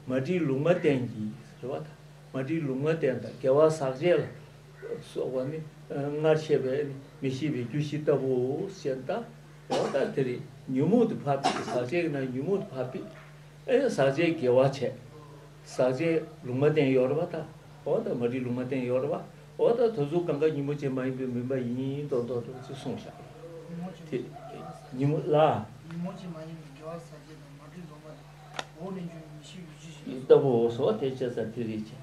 མ་བསྒྲིབས་ལུང་མ་བསྟན་གྱི་རེད་བ། མ་བསྒྲིབས་ལུང་མ་བསྟན་དང་དགེ་བ་ཟག་བཅས་ལ་སོགས་པ་ནི་སྔར་བཤད་པའི་མི་ཤེས་པའི་རྒྱུ་བཞི་ལྟ་བུའོ་ཞེས་ད། འོ་ད་དེ་རེད། ཉོན་མོངས་དེ་ཕར་ཕུད། ཟག་བཅས་ཀྱི་ནང་ཉོན་མོངས་དེ་ཕར་ཕུད། ཨེ་ཟག་བཅས་དགེ་བ་བྱས། ཟག་བཅས་ལུང་མ་བསྟན་ཡོད་རེད་པ་ད། འོ་ད་མ་བྲིས་ལུང་མ་བསྟན་ཡོད་རེད་པ། འོ་ད་དེ་ཚོ་གང་ག་ཉོན་མོངས་ཅན་མ་ཡིན་པའི་མུན་པ་ཡིན་མདོག་མདོག་འདྲ་བོ་ཅིག་གསུངས་བཞག་དེ་ཉོན་མོངས་ལ། ཉོན་མོངས་ཅན་མ་ཡིན་པའི་དགེ་བ་ཟག་བཅས་དང་མ་བྲིས་ལུང་མ་བསྟན། འོག་ནས་འབྱུང་བའི་མི་ཤེས་ཡུལ་ཅན་ཞེས། ལྟ་བུའོ་སོ། དེ་བྱས་ཙང་དེ་རེད་ཅེས།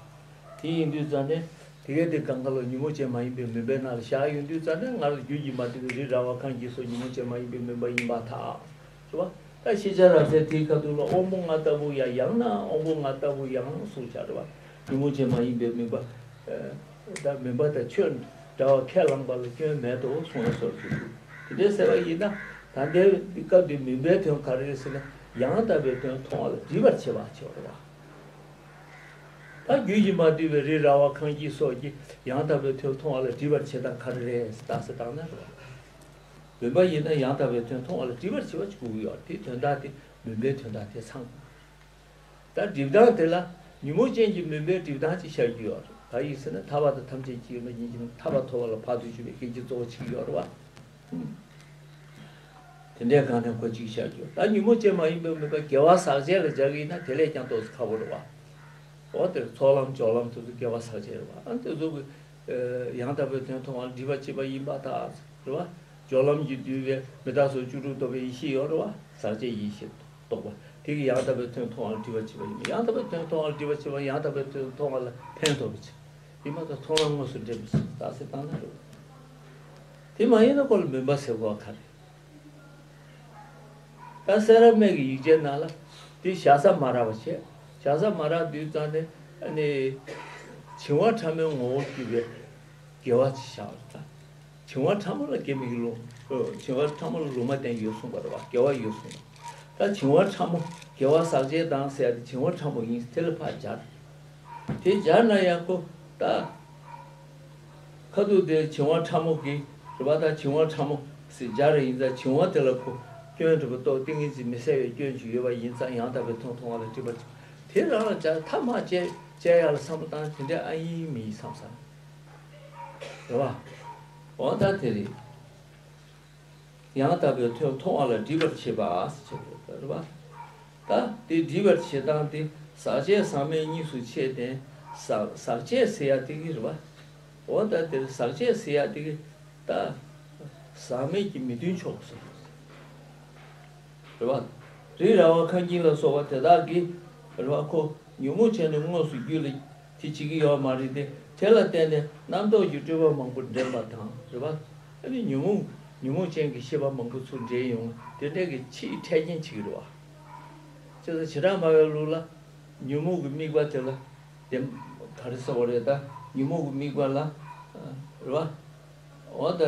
དེ་ཡིན་དུས་ཙང་ནས་དེ་གས་དེ་གང་ག་ལ་ཉོན་མོངས་ཅན་མ་ཡིན་པའི་མུན་པའི་ནང་ལ་བཞག་ཡོང་དུས་ཙང་ནས། སྔར་རྒྱུད་ཀྱིས་མ་བསྡུས་པའི་རི་ར་བ་ཁམས་ཀྱི་སོགས་ཉོན་མོངས་ཅན་མ་ཡིན་པའི་མུན་པ་ཡིན་པར་ཐལ། རེད་བ། ད་ཤེས་བྱ་རབ་གསལ་དེའི་ཁ་ཐུག་ལ་དབང་པོ་ལྔ་ལྟ་བུ་ཡང་། ཡང་ན་དབང་པོ་ལྔ་ལྟ་བུ་ཡང་གསུངས་བཞག་རེད་བ། ཉོན་མོངས་ཅན་མ་ཡིན་པའི་མུན་པ། ད་མུན་པ་དང་ཆོས་འདྲ་བ་ཁས་བླངས་པ་ལ་སྐྱོན་མེད་དོ་གསུངས་པའི་བཟོ་ཞིག་འདུག་དེ་འདྲའི་ཟེར་བ་ཡིན་ན། ད་ལྟའི་སྐབས་འདིའི་མུན་པའི་དོན་ག་རེ་རེད་ཟེར་ན། ཡང་དག་པའི་དོན་མཐོང་བ་ལ་སྒྲིབ་པར་བྱེད་པ་བྱེད་པ་རེད་བ། ད་རྒྱུད་ཀྱིས་མ་བསྡུས་པའི་རི་ར་བ་ཁམས་ཀྱི་སོགས་ཀྱིས་ཡང་དག་པའི་དོན་མཐོང་བ་ལ་སྒྲིབ་པར་བྱེད་སྟངས་ག་རེ་རེད་ཟེར་བཏང་ན་རེད་བ། མུན་པ་ཡིན་ན་ཡང་དག་པའི་དོན་མཐོང་བ་ལ་སྒྲིབ་པར་བྱེད་པ་ཅིག་དགོས་ཀྱི་ཡོད་རེད། དེའི་དོན་དག་དེ་མུན་པའི་དོན་དག་དེ་ཚང་། ད་སྒྲིབ་སྟངས་དེ་ལ་ཉོན་མོངས་ཅན་གྱི་མུན་པའི་སྒྲིབ་སྟངས་ཅིག་ཤར་གྱི་ཡོད་རེད། ག་ཡིན་ཟེར་ན། ཐར་པ་དང་ཐམས་ཅད་མཁྱེན་པ་ཉིད་ཀྱིས་ཐར་པ་ཐོབ་པ་ལ་བར་དུ་གཅོད་པའི་གེགས་ཀྱི་གཙོ་བོ་བྱེད་ཀྱི་ཡོད་རེད་བ། དེ་འདྲའི་སྒང་ནས་ཁོ་གཅིག་བཞག་རྒྱུ། ད་ཉོན་མོངས་ཅན་མ་ཡིན་པའི་མུན་པ་དགེ་བ་ཟག་བཅས་ལ་སྦྱར་གྱི་ཡིན་ན། དེ་ལས་ཀྱང་ཏོག་ཙམ་ཁག་པོ་རེད་བ། འོ་དེར་ཚོགས་ལམ་སྦྱོར་ལམ་དེ་ཚོ་དགེ་བ་ཟག་བཅས་རེད་བ། ཨ་དེ་ཚོ་གི་ཡང་དག་པའི་དོན་མཐོང་བ་ལ་སྒྲིབ་པར་བྱེད་པ་ཡིན་པར་ཐལ། རེད་བ། སྦྱོར་ལམ་གྱིས་བསྡུས་པའི་མི་རྟག་སོགས་བཅུ་དྲུག་རྟོགས་པའི་ཡེ་ཤེས་ཡོད་རེད་བ། ཟག་བཅས་ཡེ་ཤེས་རྟོགས་པ་དེ་གིས་ཡང་དག་པའི་དོན་མཐོང་བ་ལ་སྒྲིབ་པར་བྱེད་པ་ཡིན་པ། ཡང་དག་པའི་དོན་མཐོང་བ་ལ་སྒྲིབ་པར་བྱེད་པ། ཡང་དག་པའི་དོན་མཐོང་བ་ལ་ཕན་ཐོགས་པའི་ཕྱིར། ཡིན་མ་ཐག་མཐོང་ལམ་དངོས་སུ་འདྲེན་པའི་ཕྱིར་རྟགས་གསལ་བཏང་ན་རེད། དེ་མ་ཡིན་ན་ཁོ་ལ་མུན་པ་ཟེར་དགོས་པ་ག་རེ། ད་སེ་ར་སྨད་ཀྱི་ཡིག་ཆའི་ནང་ལ་དེ་བཞག་ས་མ་རག་པ་བྱས། བཞག་ས་མ་རག་དུས་ཙང་ནས་ཨ་ནི་བྱིང་བ་ཕྲ་མོའི་ངོ་བོར་གྱུར་པའི་དགེ་བ་ཅིག་བཞག་པ་རེད་ད། བྱིང་བ་ཕྲ་མོ་ལ་དགེ་མི་དགེ་ལུང་། བྱིང་བ་ཕྲ་མོ་ལ་ལུང་མ་བསྟན་ཡོད་གསུངས་པ་རེད་བ། དགེ་བ་ཡོད་གསུངས་པ། ད་བྱིང་བ་ཕྲ་མོ་དགེ་བ་ཟག་བཅས་དང་ཟེར་ཡ་དེ་བྱིང་བ་ཕྲ་མོ་ཡིན། དེ་ལ་ཕར་སྦྱར། དེ་སྦྱར་ན་ཡང་ཁོ་ད་ཁ་ཐུག་དེ་བྱིང་བ་ཕྲ་མོ་གི་རེད་པ། ད་བྱིང་བ་ཕྲ་མོ་ཟེར་སྦྱར་རེ་ཡིན་ཙང་། བྱིང་བ་དེ་ལ་ཁོ་སྐྱོན་འདྲ་པོ་རྟོགས། ཏིང་ངེ་འཛིན་མི་གསལ་བའི་སྐྱོན་ཅིག་ཡོད་པ་ཡིན་ཙང་། ཡང་དག་པའི་དོན་མཐོང་བ་ལ་སྒྲིབ་པར་བྱེད། དེ་རང་ལ་སྦྱར། ཐ་མ་བཅད་བཅད་ཡ་ལ་བསམ་བློ་བཏང་། དེ་འདྲ་ཨ་ཡིན་མིན་བསམ་བསམ་རེད་བ། འོ་ད་དེ་རེད། ཡང་དག་པའི་དོན་མཐོང་བ་ལ་སྒྲིབ་པར་བྱེད་པ་ཟེར་གྱི་ཡོད་རེད་བ། ད་དེ་སྒྲིབ་པར་བྱེད་སྟངས་དེ་ཟག་བཅས་ཟག་མེད་གཉིས་སུ་ཕྱེ་སྟེ། ཟག་ཟག་བཅས་ཟེར་ཡ་དེ་གི་རེད་བ། འོ་ད་དེར་ཟག་བཅས་ཟེར་ཡ་དེ་གི་ད་ཟག་མེད་ཀྱི་མི་མཐུན་ཕྱོགས་སུ་རེད་བ། རི་ར་བ་ཁམས་སྙིགས་ལ་སོགས་པ་དེ་དག་གི་རེད་བ། ཁོ་ཉོན་མོངས་བྱས་ནས་དངོས་སུ་རྒྱུད་ལ་དེ་བྱེད་ཀྱི་ཡོད་མ་རེད་དེ། དེ་ལ་བརྟེན་ནས་རྣམ་རྟོག་གི་སྤྲོས་པ་མང་པོ་འདྲེན་པ་དང་རེད་བ། ཨ་ནི་ཉོན་མོངས་ཉོན་མོངས་ཅན་གྱི་ཤེས་པ་མང་པོ་ཚུར་འདྲེན་ཡོང་། དེ་འདྲ་གི་ཕྱིའི་འཕྲལ་རྐྱེན་བྱེད་ཀྱི་རེད་བ། བྱས་ཙང་བྱེ་བྲག་སྨྲ་བའི་ལུགས་ལ་ཉོན་མོངས་ཀྱི་དམིགས་པ་དེ་ལ་དེ་ག་རེ་ཟེར་བ་རེད། ད་ཉོན་མོངས་ཀྱི་དམིགས་པ་ལ་རེད་བ། འོ་ད་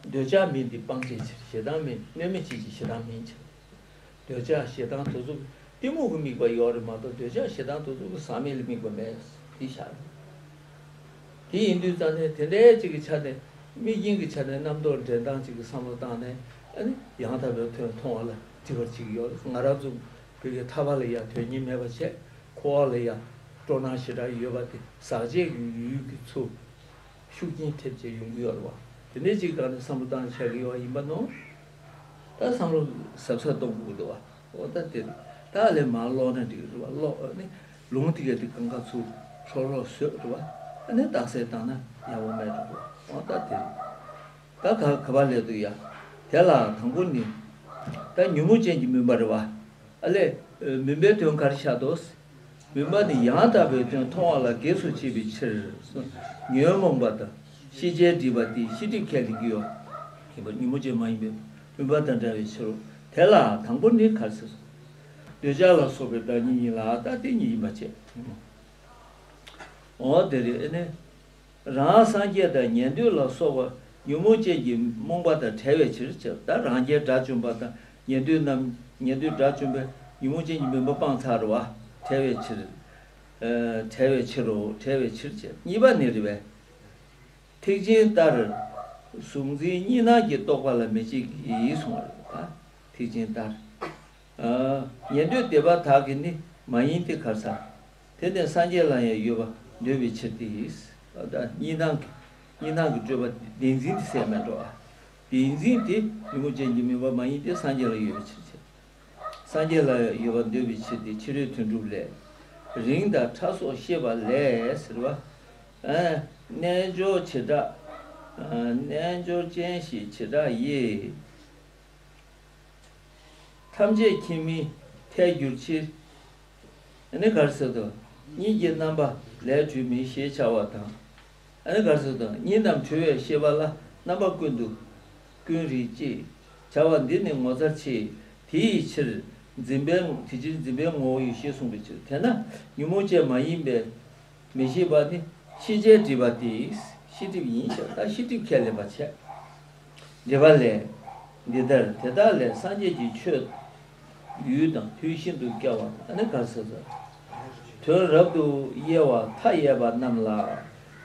འདོད་ཆགས་མེད་དེ་སྤང་བྱའི་ཕྱིར། ཞེ་སྡང་མེད། གནོད་མེད་བྱེད་ཀྱི་ཞེ་སྡང་མིན་ཕྱིར། འདོད་ཆགས་ཞེ་སྡང་དེ་ཚོ་གཏི་མུག་གི་དམིགས་པ་ཡོད་རེད་མ་གཏོགས། འདོད་ཆགས་ཞེ་སྡང་དེ་ཚོ་གི་ཟག་མེད་ལ་དམིགས་པ་མེད། དེ་བཞག་རེད། དེ་ཡིན་དུས་ཙང་ནས་དེ་འདྲའི་གཅིག་གི་ཆ་ནས། དམིགས་རྐྱེན་གྱི་ཆ་ནས་རྣམ་རྟོག་འདྲེན་སྟངས་གཅིག་གི་བསམ་བློ་བཏང་ནས། ཨ་ནི་ཡང་དག་པའི་དོན་མཐོང་བ་ལ་སྒྲིབ་པར་བྱེད་ཀྱི་ཡོད་རེད། ང་རང་ཚོ་བོད་ཀྱི་ཐར་པ་ལ་ཡང་དོན་གཉེར་མེད་པ་བྱས། འཁོར་བ་ལ་ཡང་སྤྲོ་སྣང་ཞེ་དྲག་ཡོད་པ་དེ། ཟག་བཅས་ཀྱི་ཡུལ་གྱི་ཚུལ་ཤུགས་རྐྱེན་ཐེབས་བྱས་ཡོང་གི་ཡོད་རེད་བ། དེ་འདྲའི་གཅིག་སྒང་ནས་བསམ་བློ་བཏང་བྱས་ཀྱི་ཡོད་པ་ཡིན་པ་ནོ། ད་བསམ་བློ་གཟབ་གཟབ་གཏོང་དགོས་ཀྱི་འདུག་བ། འོ་ད་དེ་རེད། ད་ལས་མར་ཀློག་ན་འགྲིག་གི་རེད་བ། ཀློག་ཨ་ནི་ལུང་དེ་ག་དེ་གང་ག་ཚུར་འཕྲོ་རོགས་བཟོས་རེད་བ། ཨ་ནི་རྟགས་གསལ་བཏང་ན་ཡག་པོ་མེད་འགྲོ་གི་རེད། འོ་ད་དེ་རེད། ད་ག་ག་པར་སླེབས་འདུག་ཡ། དེ་ལ་དང་པོ་ནི། ད་ཉོན་མོངས་ཅན་གྱི་མུན་པ་རེད་བ། ཨ་ལས། མུན་པའི་དོན་ག་རེ་བཞག་འདུག་མུན་པ་ནི་ཡང་དག་པའི་དོན་མཐོང་བ་ལ་གེགས་སུ་བྱེད་པའི་ཕྱིར། ཉོན་མོངས་པ་དང་ཤེས་བྱའི་སྒྲིབ་པ་སྟེ་ཤེས་སྒྲིབ་ཁས་ལེན་གྱི་ཡོད། ཡིན་པ་ཉོན་མོངས་ཅན་མ་ཡིན་པའི་མུན་པ་དང་འདྲ་བའི་ཕྱིར་རོ། དེ་ལ་དང་པོ་ནི་ག་རེ་ཟེར། འདོད་ཆགས་ལ་སོགས་པའི་བདག་ཉིད་ཡིན་ལ། ད་དེ་ཉིད་ཡིན་པ་བྱས། འོ་དེ་རེད། ཨེ་ནས། རང་སངས་རྒྱས་དང་ཉན་ཐོས་ལ་སོགས་པ་ཉོན་མོངས་ཅན་གྱི་རྨོངས་པ་དང་བྲལ་བའི་ཕྱིར་བྱ། ད་རང་རྒྱལ་དགྲ་བཅོམ་པ་དང་ཉན་ཐོས་རྣམས། ཉན་ཐོས་དགྲ་བཅོམ་པས་ཉོན་མོངས་ཅན་གྱི་མུན་པ་སྤངས་ཚར་བ། བྲལ་བའི་ཕྱིར། ཨ་བྲལ་བའི་ཕྱིར་རོ། བྲལ་བའི་ཕྱིར་བྱ། གཉིས་པ་ནི་རེད་པས། ཐེག་ཆེན་ལྟར་གཟུང་འཛིན་གཉིས་སྣང་གི་རྟོག་པ་ལ་མི་བྱེད་ཀྱི་གསུངས་པ་རེད་པ། ཐེག་ཆེན་ལྟར། ཨ་ཉན་ཐོས་སྡེ་པ་དག་གིས་ནི་མ་ཡིན་ཏེ་ག་རེ་ཟེར། དེ་ནི་སངས་རྒྱས་ལ་ཡང་ཡོད་པར་འདོད་པའི་ཕྱིར་ཏེ། ཨ་ད་གཉིས་སྣང་གི་གཉིས་སྣང་གི་སྤྲོས་པ་བདེན་འཛིན་དེ་ཟེར་མེད་འགྲོ། ཨ་ བདེན་འཛིན་དེ་ཉོན་མོངས་ཅན་གྱི་མུན་པ་མ་ཡིན་ཏེ་སངས་རྒྱས་ལ་ཡོད་པའི་ཕྱིར་ཕྱིར། སངས་རྒྱས་ལ་ཡོད་པར་འདོད་པའི་ཕྱིར་ཏེ། ཕྱི་རོལ་དོན་གྲུབ་ལས། རིང་དང་ཕྲ་སོགས་ཤེས་པ་ལས་ཟེར་བ། ཨ། རྣལ་འབྱོར་བྱེ་བྲག་ཨ། རྣལ་འབྱོར་ཅན་ཞེས་བྱེ་བྲག་ཡིས། ཐམས་ཅད་མཁྱེན་མིན་ཐལ་འགྱུར་ཕྱིར། ཨ་ནི་ག་རེ་ཟེར་དང་། གཉིད་ཀྱི་རྣམ་པ་ལས་གྲོལ་མིན་ཞེས་བྱ་བ་དང་། ཨ་ནི་ག་རེ་ཟེར་དང་། གཉིད་རྣམས་གྲོལ་བའི་ཤེས་པ་ལ་རྣམ་པ་ཀུན་ཏུ་ཀུན་རིག་ཅེས་བྱ་བ་འདི་ནི་ངོ་མཚར་ཆེ། དེ་ཡི་ཕྱིར་འཛིན་པའི་དེ་ཕྱིར་འཛིན་པའི་ངོ་བོ་ཡོད་ཞེས་གསུངས་པའི་ཕྱིར། དེས་ན་ཉོན་མོངས་ཅན་མ་ཡིན་པའི་མི་ཤེས་པ་ནི་ཤེས་བྱའི་སྒྲིབ་པ་སྟེ། ཤེས་སྒྲིབ་ཡིན་ཞེས་ད་ཤེས་སྒྲིབ་ཁས་ལེན་པ་བྱས། འགྲེལ་པ་ལས། འདི་ལྟར་དེ་དག་ལས་སངས་རྒྱས་ཀྱི་ཆོས་ཡུལ་དང་དུས་ཤིན་ཏུ་སྐྱེ་བ་དང་། ཨ་ནི་ག་རེ་ཟེར། དོན་རབ་ཏུ་དབྱེ་བ་མཐའ་ཡས་པ་རྣམས་ལ་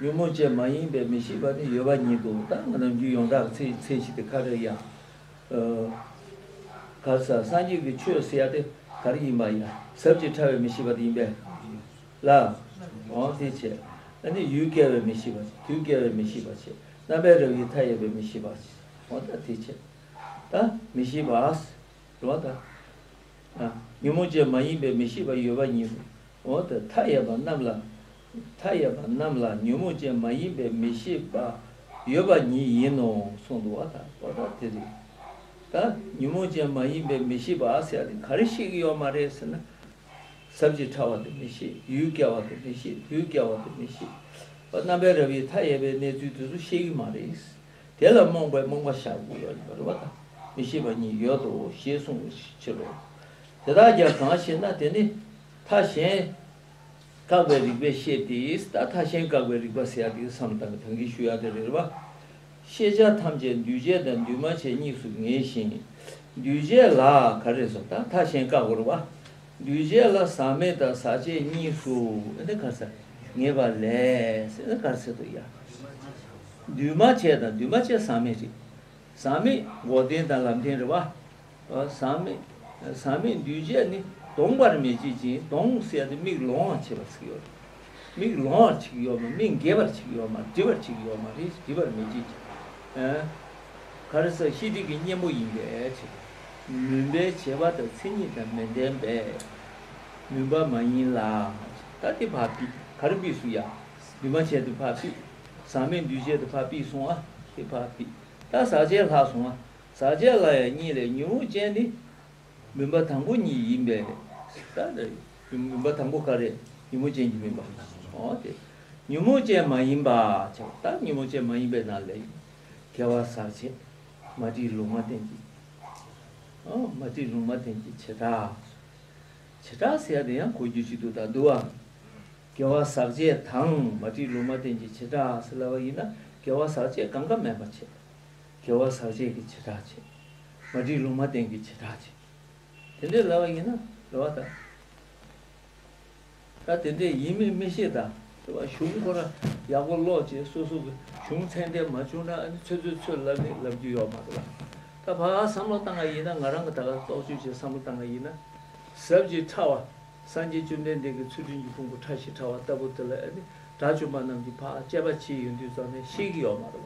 ཉོན་མོངས་ཅན་མ་ཡིན་པའི་མི་ཤེས་པ་ནི་ཡོད་པ་ཉིད་དོ། ད་ང་རང་རྒྱུད་ཡོངས་གྲགས་ཀྱི་མཚན་གཞི་དེ་ག་རེ་ཡང་། ཨ། ག་རེ་ཟེར། སངས་རྒྱས་ཀྱི་ཆོས་ཟེར་ཡ་དེ་ག་རེ་ཡིན་པ་ཡང་ཟབ་ཅིང་ཕྲ་བའི་མི་ཤེས་པ་དེ་ཡིན་པས། ལ། འོ་དེ་བྱས། ཨ་ནི་ཡུལ་སྐྱེ་བའི་མི་ཤེས་པ་བྱས། དུས་སྐྱེ་བའི་མི་ཤེས་པ་བྱས། རྣམ་པའི་རབ་དབྱེ་མཐའ་ཡས་པའི་མི་ཤེས་པ་བྱས། འོ་ད་དེ་བྱས། ད་མི་ཤེས་པ། རེད་བ་ད། ཨ། ཉོན་མོངས་ཅན་མ་ཡིན་པའི་མི་ཤེས་པ་ཡོད་པ་ཉིད། འོ་ད་མཐའ་ཡས་པ་རྣམས་ལ། མཐའ་ཡས་པ་རྣམས་ལ་ཉོན་མོངས་ཅན་མ་ཡིན་པའི་མི་ཤེས་པ་ཡོད་པ་ཉིད་ཡིན་ནོ་གསུངས་འདུག་བ་ད། འོ་ད་དེ་རེད། ད་ཉོན་མོངས་ཅན་མ་ཡིན་པའི་མི་ཤེས་པ་ཟེར་ཡ་དེ་ག་རེ་ཤེས་ཀྱི་ཡོད་མ་རེད་ཟེར་ན། ཟབ་ཅིང་ཕྲ་བ་དེ་མི་ཤེས། ཡུལ་སྐྱེ་བ་དེ་མི་ཤེས། དུས་སྐྱེ་བ་དེ་མི་ཤེས། རྣམ་པའི་རབ་དབྱེ་མཐའ་ཡས་པའི་གནས་ཚུལ་དེ་ཚོ་ཤེས་ཀྱི་མ་རེད། དེ་ལ་རྨོངས་པས་རྨོངས་པ་བཞག་དགོས་ཡོད་རེད་པ། མི་ཤེས་པ་ཉིད་ཡོད་དོ་ཞེས་གསུངས་པའི་ཕྱིར་རོ། དེ་དག་ཀྱང་གང་ཞེ་ན། དེ་ནི་མཐའ་གཞན་བཀག་པའི་རིགས་པས་ཤེས་ཏེ། ད་མཐའ་གཞན་བཀག་པའི་རིགས་པ་ཟེར་ཡ་དེ་བསམ་བློ་བཏང་གི་ད་གིན་ཞུ་ཡ་དེ་རེད་པ། ཤེས་བྱ་ཐམས་ཅད་འདུས་བྱས་དང་འདུས་མ་བྱས་གཉིས་སུ་ངེས་ཤིང་། འདུས་བྱས་ལ་ག་རེ་ཟེར། ད་མཐའ་གཞན་བཀག་དགོས་རེད་པ། འདུས་བྱས་ལ་ཟག་མེད་དང་ཟག་བཅས་གཉིས་སུ་ཨ་ནི་ག་རེ་ཟེར། ངེས་པ་ལས་ཟེར་ན་ག་རེ་ཟེར་འདུག་ཡ། འདུས་མ་བྱས་དང་། འདུས་མ་བྱས་ཟག་མེད་རེད། ཟག་མེད་འགོག་བདེན་དང་ལམ་བདེན་རེད་པ། ཨ། ཟག་མེད། ཟག་མེད་འདུས་བྱས་ནི་གདོང་པར་མི་བྱེད་ཅིང་། གདོང་ཟེར་ཡ་དེ་མིག་ལོང་བར་བྱེད་པར་ཟེར་གྱི་ཡོད་རེད། མིག་ལོང་བར་བྱེད་ཀྱི་ཡོད་མ། མིག་འགེབས་པར་བྱེད་ཀྱི་ཡོད་མ། སྒྲིབ་པར་བྱེད་ཀྱི་ཡོད་མ་རེད། སྒྲིབ་པར་མི་བྱེད་ཅིང་། ཨ། ག་རེ་ཟེར། ཤེས་སྒྲིབ་ཀྱི་གཉེན་པོ་ཡིན་པའི་ཕྱིར། མུན་པའི་བྱེད་པ་དང་མཚན་ཉིད་དང་མི་ལྡན་པས་མུན་པ་མ་ཡིན་ལ། ད་དེ་ཕར་ཕུད། ག་རེ་ཕུད་སོང་ཡ། འདུས་མ་བྱས་དེ་ཕར་ཕུད། ཟག་མེད་འདུས་བྱས་དེ་ཕར་ཕུད་སོང་ཨ། དེ་ཕར་ཕུད། ད་ཟག་བཅས་ལྷག་སོང་ཨ། ཟག་བཅས་ལ་ཡང་གཉིས་ལས། ཉོན་མོངས་ཅན་ནི་མུན་པ་དང་པོ་ཉིད་ཡིན་པས། ད་དེ་མུན་པ་དང་པོ་ག་རེ། ཉོན་མོངས་ཅན་གྱི་མུན་པ། འོ་དེ། ཉོན་མོངས་ཅན་མ་ཡིན་པ་བྱས། ད་ཉོན་མོངས་ཅན་མ་ཡིན་པའི་ནང་ལས་དགེ་བ་ཟག་བཅས་མ་བསྒྲིབས་ལུང་མ་བསྟན་གྱི། ཨོ། མ་བསྒྲིབས་ལུང་མ་བསྟན་གྱི་བྱེ་བྲག། བྱེ་བྲག་ཟེར་ཡ་དེ་ཡང་གོ་རྒྱུ་ཅིག་འདུག་ད་འདུག་བ། དགེ་བ་ཟག་བཅས་དང་མ་བསྒྲིབས་ལུང་མ་བསྟན་གྱི་བྱེ་བྲག་ཟེར་ལབ་པ་ཡིན་ན། དགེ་བ་ཟག་བཅས་གང་ག་མེད་པ་བྱས། དགེ་བ་ཟག་བཅས་ཀྱི་བྱེ་བྲག་བྱས། མ་བསྒྲིབས་ལུང་མ་བསྟན་གྱི་བྱེ་བྲག་བྱས། དེ་འདྲས་ལབ་པ་ཡིན་ན་རེད་བ་ད། ད་དེ་འདྲས་ཡིན་མིན་མི་ཤེས་ད། རེད་བ། གཞུང་ཁོ་ར་ཡག་པོ་ཀློག་བྱས། སོ་སོ་གི་གཞུང་ཚད་ལྡན་མ་བྱུང་ན་ཨ་ནི་ཚོད་ཚོད་ཚོད་ལབ་ནི་ལབ་རྒྱུ་ཡོད་མ་རེད་བ། ད་ཕར་བསམ་བློ་བཏང་བ་ཡིན་ན། ང་རང་གི་ད་ག་རྟོག་དཔྱོད་བྱས་བསམ་བློ་བཏང་བ་ཡིན་ན། ཟབ་ཅིང་ཕྲ་བ། སངས་རྒྱས་བཅོམ་ལྡན་འདས་ཀྱི་ཚུལ་ཁྲིམས་ཀྱི་ཕུང་པོ་ཕྲ་ཞིང་ཕྲ་བ་ལྟ་བུ་དེ་ལ་ཨ་ནི་དགྲ་བཅོམ་པ་རྣམས་ཀྱིས་ཕར་དཔྱད་པ་བྱས་ཡོང་དུས་ཙང་ནས་ཤེས་ཀྱི་ཡོད་མ་རེད་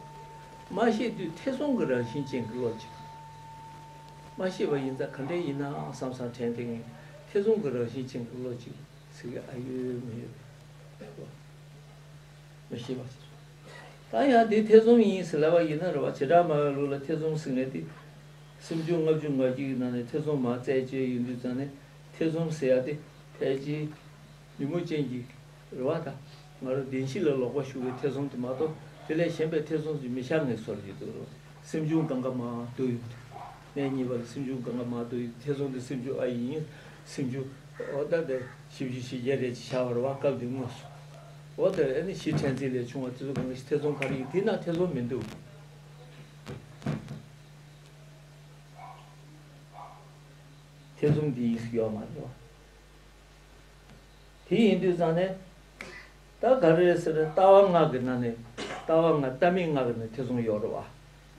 བ། མ་ཤེས་དུས་ཐེ་ཚོམ་གྱི་རང་བཞིན་ཅན་གྱི་བློ་ཅིག་མ་ཤེས་པ་ཡིན་ཙང་ག་འདྲས་ཡིན་ནའང་བསམ་བསམ་དྲན་དྲན། ཐེ་ཚོམ་གྱི་རང་བཞིན་ཅན་གྱི་བློ་ཅིག་ཟེར་གྱི་ཨ་ཡོད་མི་ཡོད་པས། མ་ཤེས་པ་ཟེར། ད་ཡང་དེ་ཐེ་ཚོམ་ཡིན་ཟེར་ལབ་པ་ཡིན་ན་རེད་བ། བྱེ་བྲག་སྨྲ་བའི་ལུགས་ལ་ཐེ་ཚོམ་ཟེར་མཁན་དེ། སེམས་བྱུང་ལྔ་བཅུ་ང་གཅིག་གི་ནང་ནས་ཐེ་ཚོམ་མར་བཙལ་བྱས་ཡོང་དུས་ཙང་ནས། ཐེ་ཚོམ་ཟེར་ཡ་དེ་ཕལ་ཆེར་ཉོན་མོངས་ཅན་གྱི་རེད་བ་ད། ང་རང་བདེན་བཞི་ལ་ལོག་པར་ཞུགས་པའི་ཐེ་ཚོམ་དེ་མ་གཏོགས། དེ་ལས་གཞན་པའི་ཐེ་ཚོམ་ཞིག་མི་ཤར་ངེས་སོ་རེད་འདུག་རོ། སེམས་བྱུང་གང་ག་མར་བསྡུ་ཡོང་དུས། གནས་གཉིས་པ་ལ་སེམས་བྱུང་གང་ག་མར་བསྡུ་ཡོང་དུས། ཐེ་ཚོམ་དེ་སེམས་བྱུང་ཨ་ཡིན། སེམས་བྱུང་འོ་ད་དེ་བཞི་བཅུ་ཞེ་བརྒྱད་རེད་ཅེས་བྱ་བ་རེད་བ། སྐབས་དེ་དངོས་སུ། འོ་དེ་ཨ་ནི་གཞི་ཕྲན་ཚེགས་ལས་བྱུང་བ་དེ་ཚོ་གང་ག་ཞིག་ཐེ་ཚོམ་ག་རེ་ཡིན། དེ་ན་ཐེ་ཚོམ་མི་འདུག་ཐེ་ཚོམ་འདི་ཡིན་ཡོད་མ་རེད་བ། དེ་ཡིན་དུས་ཙང་ནས། ད་ག་རེ་རེད་ཟེར་ན། ལྟ་བ་ལྔ་གི་ནང་ནས། ལྟ་བ་ལྔ། ལྟ་མིན་ལྔ་གི་ནང་ཐེ་ཚོམ་ཡོད་རེད་བ།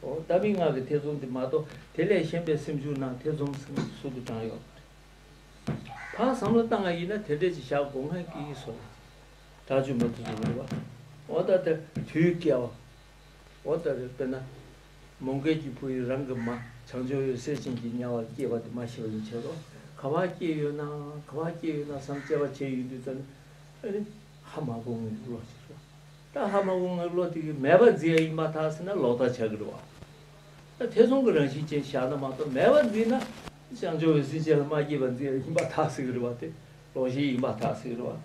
འོ། ལྟ་མིན་ལྔ་གི་ཐེ་ཚོམ་དེ་མ་གཏོགས། དེ་ལས་གཞན་པའི་སེམས་བྱུང་ནང་ཐེ་ཚོམ་ཟེར་ཟུར་དུ་དྲངས་ཡོད་རེད། ཕར་བསམ་བློ་བཏང་བ་ཡིན་ན་དེ་འདྲས་ཅིག་བཞག་དགོས་ངེས་ཀྱི་བཟོ་རེད། དགྲ་བཅོམ་པ་དེ་ཚོ་རེད་བ། འོ་ད་དེ་དུས་སྐྱེ་བ། འོ་ད་རེད། དཔེར་ན། མོའུ་འགལ་གྱི་བུ་ཡིས་རང་གི་མ་བྱང་ཆུབ་འོད་གསལ་ཅན་གྱི་དམྱལ་བར་སྐྱེས་པ་དེ་མ་ཤེས་པ་ཡིན་ཕྱིར་རོ། ག་པར་སྐྱེས་ཡོད་ན་ག་པར་སྐྱེས་ཡོད་ན་བསམ་དཔྱད་པ་བྱས་ཡོང་དུས་ཙམ་ནས་ཨ་ནི་ཧ་མ་གོ་ངེས་ཀྱི་བློ་ཞིག་རོ། ད་ཧ་མ་གོ་ངེས་བློ་དེ་གིས་མེད་པར་འཛིན་ཡ་ཡིན་པར་ཐལ་ཟེར་ན་ལོག་ལྟ་ཆགས་ཀྱི་རེད་བ། ད་ཐེ་ཚོམ་གྱི་རང་བཞིན་ཅན་བཞག་ན་མ་གཏོགས་མེད་པར་འཛིན་ན་བྱང་ཆུབ་འོད་གསལ་ཅན་ལ་མ་སྐྱེས་པར་འཛིན་ཡ་ཡིན་པར་ཐལ་ཟེར་གྱི་རེད་བ། དེ་ལོག་ཤེས་ཡིན་པར་ཐལ་ཟེར་གྱི་རེད་བ།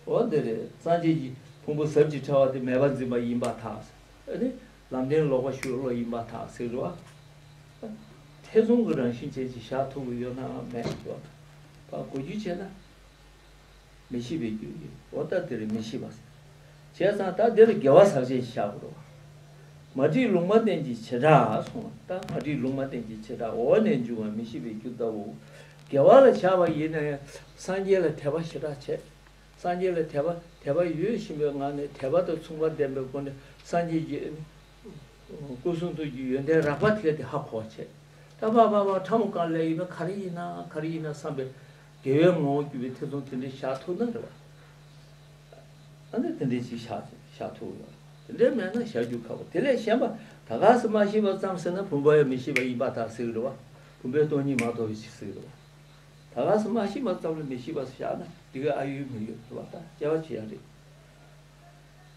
འོ་འདི་རེད། སངས་རྒྱས་ཀྱི་ཕུང་པོ་ཟབ་ཅིང་ཕྲ་བ་དེ་མེད་པར་འཛིན་པ་ཡིན་པར་ཐལ་ཟེར། ཨ་ནི་ལམ་བདེན་ལོག་པ་ཞུགས་བློ་ཡིན་པར་ཐལ་ཟེར་གྱི་རེད་བ། ཐེ་ཚོམ་གྱི་རང་བཞིན་ཅན་ཅིག་བཞག་ཐུབ་ཀྱི་ཡོད་ནའང་མེད་ཀྱི་རེད་བ། ད་གོ་རྒྱུ་བྱས་ན། མི་ཤེས་པའི་རྒྱུ་ཡིན། འོ་ད་དེ་རེད་མི་ཤེས་པ་ཟེར། བྱས་ཙང་ད་འདི་ལ་དགེ་བ་ཟག་བཅས་ཤིག་བཞག་དགོས་རེད། མ་བསྒྲིགས་ལུང་མ་བསྟན་གྱི་བྱེ་བྲག་གསུངས། ད་མ་བསྒྲིགས་ལུང་མ་བསྟན་གྱི་བྱེ་བྲག་འོག་ནས་འབྱུང་བ་མི་ཤེས་པའི་རྒྱུ་ལྟ་བུ། དགེ་བ་ལ་བྱ་བ་ཡིན་ན་ཡང་སངས་རྒྱས་ལ་དད་པ་ཞེ་དྲག་བྱས། སངས་རྒྱས་ལ་དད་པ་དད་པ་ཡོད་བཞིན་པའི་ངང་ནས་དད་པ་དང་མཚུངས་པར་ལྡན་པའི་སྒོ་ནས་སངས་རྒྱས་ཀྱི་སྐུ་གསུང་ཐུགས་ཀྱི་ཡོན་ཏན་རགས་པ་དེ་ག་དེ་ཧ་གོ་བྱས། ད་ཕ་ཕ་ཕ་ཕྲ་མོ་གང་ལས་ཡིན་ན་ག་རེ་ཡིན་ན་ག་རེ་ཡིན་ན་བསམ་པའི་དགེ་བའི་ངོ་བོ་གྱུར་པའི་ཐེ་ཚོམ་དེ་འདྲ་བཞག་ཐུབ་ན་རེད་བ། ཨ་ནི་དེ་འདྲའི་ཅིག་བཞག་བཞག་ཐུབ་ཡོད། དེ་འདྲའི་མེད་ན་བཞག་རྒྱུ་ཁག་པོ། དེ་ལས་གཞན་པ་ད་ག་སེ་མ་ཤེས་པ་ཙམ་ཟེར་ན་བུམ་པ་ཡང་མི་ཤེས་པ་ཡིན་པར་ཐལ་ཟེར་གི་རེད་བ། བུམ་པའི་སྟོང་ཉིད་མ་རྟོགས་པའི་ཕྱིར་ཟེར་གི་རེད་བ། ད་ག་སེ་མ་ཤེས་པ་ཙམ་ལ་མི་ཤེས་པ་བཞག་ན་འདི་ག་ཨ་ཡོད་མི་ཡོད་རེད་བ། ད་སྐྱེ་བ་བྱེད་ཡ་རེད།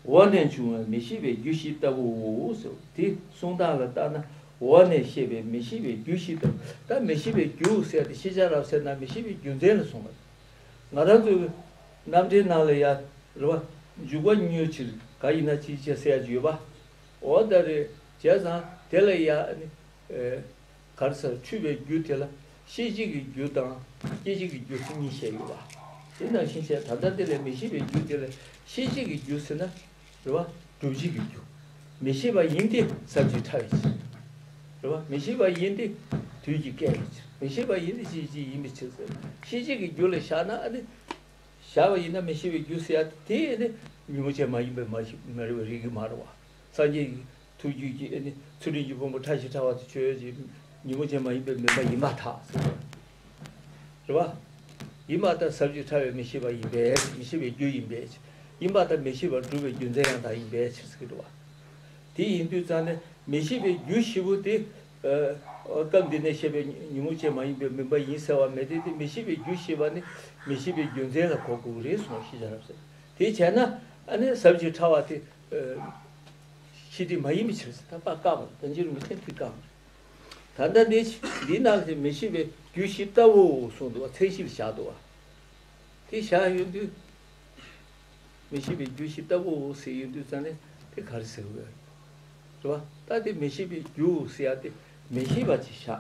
འོག་ནས་འབྱུང་བའི་མི་ཤེས་པའི་རྒྱུ་ཞིག་ལྟ་བུའོ་ཟེར། དེ་གསུང་སྟངས་ལ་བལྟས་ན་འོག་ནས་བཤད་པའི་མི་ཤེས་པའི་རྒྱུ་ཞིག་ལྟ་བུ། ད་མི་ཤེས་པའི་རྒྱུ་ཟེར་ཏེ་ཤེས་བྱ་རབ་གསལ་ན་མི་ཤེས་པའི་རྒྱུ་མཚན་ལ་གསུངས་པ་རེད། ང་རང་ཚོའི་རྣམ་འགྲེལ་ནང་ལ་ཡ་རེད་བ། འཇུག་པ་མྱོང་ཕྱིར་ག་ཡིན་ན་ཅི་བྱེད་ཟེར་ཡ་ཅིག་ཡོད་པ། འོ་ད་རེད། བྱས་ཙང་དེ་ལ་ཡ་ཨ་ནི། གར་སར་འཁྲུལ་པའི་རྒྱུ་དེ་ལ་ཤེས་བྱེད་ཀྱི་རྒྱུ་དང་སྐྱེད་བྱེད་ཀྱི་རྒྱུ་ཟེར་གཉིས་བཤད་ཡོད་པ། དེ་ནང་བཞིན་བྱས་ད་ལྟ་དེ་ལས་མི་ཤེས་པའི་རྒྱུ་དེ་ལ་ཤེས་བྱེད་ཀྱི་རྒྱུ་ཟེར་ན་རེད་བ། སྒྲུབ་བྱེད་ཀྱི་རྒྱུ། མི་ཤེས་པ་ཡིན་ཏེ་ཟབ་ཅིང་ཕྲ་བའི་ཕྱིར། རེད་བ། མི་ཤེས་པ་ཡིན་ཏེ་དུས་ཀྱིས་བསྐལ་བའི་ཕྱིར། མི་ཤེས་པ་ཡིན་ཏེ་ཅི་ཅི་ཡིན་པའི་ཕྱིར་ཟེར། ཤེས་བྱེད་ཀྱི་རྒྱུ་ལ་བཞག་ན་ཨ་ནི། བཞག་པ་ཡིན་ན་མི་ཤེས་པའི་རྒྱུ་ཟེར་ཡ་དེ་ནི་ཉིན་མོ་ཅན་མ་ཡིན་པའི་མ་ཤེས་མ་རེད་བའི་རིགས་ཀྱི་མ་རེད་བ། སངས་རྒྱས་ཀྱི་ཐུགས་རྒྱུད་ཀྱི་ཨེ་ནི་ཚུལ་ཁྲིམས་ཀྱི་ཕུང་པོ་ཕྲ་ཞིང་ཕྲ་བ་དེ་ཆོས་ཀྱི་ཉིན་མོ་ཅན་མ་ཡིན་པའི་མུན་པ་ཡིན་པར་ཐལ། རེད་བ། ཡིན་པར་ཐལ། ཟབ་ཅིང་ཕྲ་བའི་མི་ཤེས་པ་ཡིན་པས། མི་ཤེས་པའི་རྒྱུ་ཡིན་པས། ཡིན་པར་ཐལ། མི་ཤེས་པ་སྒྲུབ་པའི་རྒྱུ་མཚན་ཡང་དག་ཡིན་པའི་ཕྱིར་ཟེར་གྱི་འདུག་བ། དེ་ཡིན་དུས་ཙང་ནས་མི་ཤེས་པའི་རྒྱུ་བཞི་པོ་དེ། ཨ། སྐབས་འདི་ནས་བཤད་པའི་ཉོན་མོངས་ཅན་མ་ཡིན་པའི་མུན་པ་ཡིན་ཟེར་བ་མེད་དེ། དེ་མི་ཤེས་པའི་རྒྱུ་ཞེས་པ་ནི་མི་ཤེས་པའི་རྒྱུ་མཚན་ལ་གོ་དགོས་ཀྱི་རེད་གསུངས། ཤེས་བྱ་རབ་གསལ། དེ་བྱས་ན་ཨ་ནི་ཟབ་ཅིང་ཕྲ་བ་དེ། ཨ། ཤེས་སྒྲིབ་མ་ཡིན་པའི་ཕྱིར་ཟེར། ད་པ་བཀག་པ་དང་ཕྱིར་མི་འཐེན་དེ་བཀག་པ་རེད། ད་ལྟ་འདི་འདི་ནང་གི་མི་ཤེས་པའི་རྒྱུ་ཞིག་ལྟ་བུའོ་གསུངས་འདུག་བ། མཚན་གཞི་ལ་བཞག་འདུག་བ། དེ་བཞག་ཡོང་དུས། མི་ཤེས་པའི་རྒྱུ་ཞིག་ལྟ་བུའོ་ཟེར་ཡོང་དུས་ཙང་ནས་དེ་ག་རེ་ཟེར་དགོས་རེད་བ། ད་དེ་མི་ཤེས་པའི་རྒྱུ་ཟེར་ཡ་དེ་མི་ཤེས་པ་ཅིག་བཞག་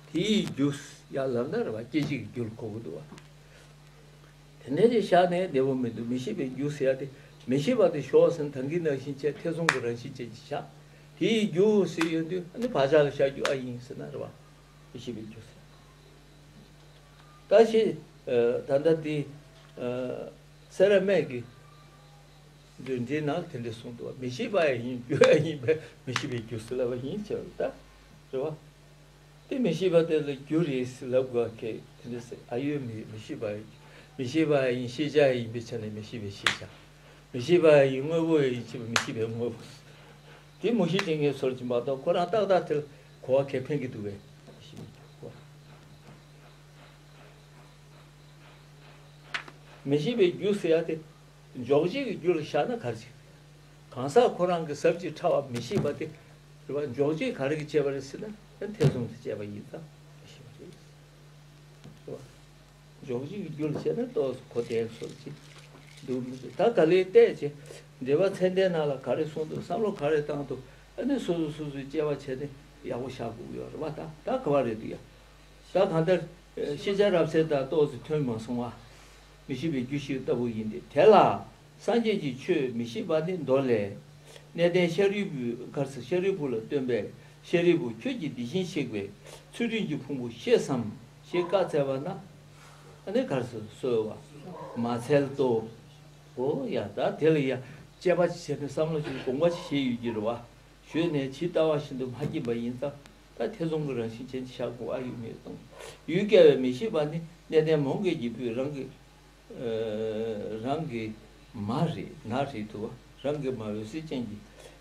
དེའི་རྒྱུ་ཡ་ལབ་ན་རེད་བ། སྐྱེད་བྱེད་ཀྱི་རྒྱུ་ལ་གོ་གི་འདུག་བ། དེ་འདྲ་ཅིག་བཞག་ནས་བདེ་པོ་མི་འདུག་མི་ཤེས་པའི་རྒྱུ་ཟེར་ཡ་དེ་མི་ཤེས་པ་དེ་ཞོག་ཟེར་ན་ད་གིན་ནང་བཞིན་བྱས་ཐེ་ཚོམ་གྱི་རང་བཞིན་ཅན་ཅིག་བཞག་དེའི་རྒྱུ་ཟེར་ཡོང་དུས་ཨ་ནི་བག་ཆགས་ལ་བཞག་རྒྱུ་ཨ་ཡིན་ཟེར་ན་རེད་བ། མི་ཤེས་པའི་རྒྱུ་ཟེར། ད་ཞེས། ཨ། ད་ལྟ་འདི། ཨ། སེ་ར་སྨད་ཀྱི་མདོ་འདིའི་ནང་དེ་འདྲ་གསུངས་འདུག་བ། མི་ཤེས་པ་ཡང་ཡིན། རྒྱུ་ཡང་ཡིན་པས་མི་ཤེས་པའི་རྒྱུ་ཟེར་ལབ་པ་ཡིན་ཟེར་བ་ད། རེད་བ། དེ་མི་ཤེས་པ་དེ་ལ་རྒྱུ་རེད་ཟེར་ལབ་དགོས་ཁེ་དེ་འདྲ་ཟེར། ཨ་ཡོད་མི་མི་ཤེས་པ་ཡང་མི་ཤེས་པ་ཡང་ཡིན། ཤེས་བྱ་ཡང་ཡིན་པའི་ཆ་ནས་མི་ཤེས་པའི་ཤེས་བྱ། མི་ཤེས་པ་ཡང་ཡིན། དངོས་པོ་ཡང་ཡིན་བྱས་པ་མི་ཤེས་པའི་དངོས་པོ། དེ་མུ་བཞི་ཅན་གྱི་ཚོར་གྱིན་མ་གཏོགས་ཁོ་རང་ཏག་ཏག་དེ་ལ་གོ་བ་གས་འཕེན་གྱི་འདུག་བས། མི་ཤེས་པའི་རྒྱུ་ཟེར་ཡ་དེ་འཇོག་བྱེད་ཀྱི་རྒྱུ་ལ་བཞག་ན་ག་རེ་བྱེད། གང་ཟག་ཁོ་རང་གི་ཟབ་ཅིང་ཕྲ་བ་མི་ཤེས་པ་དེ་རེད་བ། འཇོག་བྱེད་ག་རེ་གིས་བྱས་པ་རེད་ཟེར་ན་ཐེ་ཚོམ་དུ་བྱས་པ་ཡིན་ཙང་མི་ཤེས་པ་རེད། རེད་བ། འཇོག་བྱེད་ཀྱི་རྒྱུ་ལ་བྱས་ན་ཏོག་ཙམ་གོ་བདེ་བཟོ་ཅིག་འདུག་མི་འདུག་ད་ག་ལེར་བལྟས་བྱས་འགྲེལ་པ་ཚད་ལྡན་ནང་ལ་ག་རེ་གསུངས་འདུག་བསམ་བློ་ག་རེ་བཏང་འདུག་ཨ་ནི་སོ་སོ་སོ་སོའི་དཔྱད་པ་བྱས་ནས་ཡག་པོ་བཞག་དགོས་ཀྱི་ཡོད་རེད་བ། ད་ད་ག་བ་རེད་འདུག་ཡ། ད་གང་ལྟར་ཤེས་བྱ་རབ་གསལ་དང་ཏོག་ཙམ་ཐོན་མ་སོང་བ། མི་ཤེས་པའི་རྒྱུ་ཞིག་ལྟ་བུ་ཡིན་ཏེ། དེ་ལ་སངས་རྒྱས་ཀྱི་ཆོས་མི་ཤེས་པ་ནི་མདོ་ལས། གནས་བརྟན་ཤཱ་རིའི་བུས་གར་སོ་ཤཱ་རིའི་བུ་ལ་སྟོན་པས། ཤཱ་རིའི་བུ་ཁྱོད་ཀྱིས་འདི་བཞིན་གཤེགས་པའི་ཚུལ་ཁྲིམས་ཀྱི་ཕུང་པོ་ཤེས་སམ་ཞེས་བཀའ་སྩལ་པ་ན། ཨ་ནི་གར་སོ་གསོལ་བ་མ་འཚལ་ཏོ། འོ་ཡ། ད་དེ་ལ་ཡ་དཔྱད་པ་ཅིག་བྱས་ནས་བསམ་བློ་ཅིག་དགོངས་པ་ཅིག་བཞེས་ཡོད་ཀྱི་རེད་བ། ཞུས་ནས་ཇི་ལྟ་བ་བཞིན་དུ་མ་སྐྱེས་པ་ཡིན་ཙང་ད་ཐེ་ཚོམ་གྱི་རང་བཞིན་ཅན་ཅིག་བཞག་དགོས་ཨ་ཡོད་མེད་དང་། ཡུལ་སྐྱེ་བའི་མི་ཤེས་པ་ནི་གནས་བརྟན་མོའུ་འགལ་གྱི་བུས་རང་གི་ཨ་རང་གི་མ་རེད་ན་རེད་དུ་བ། རང་གི་མ་འོད་གསལ་ཅན་གྱི་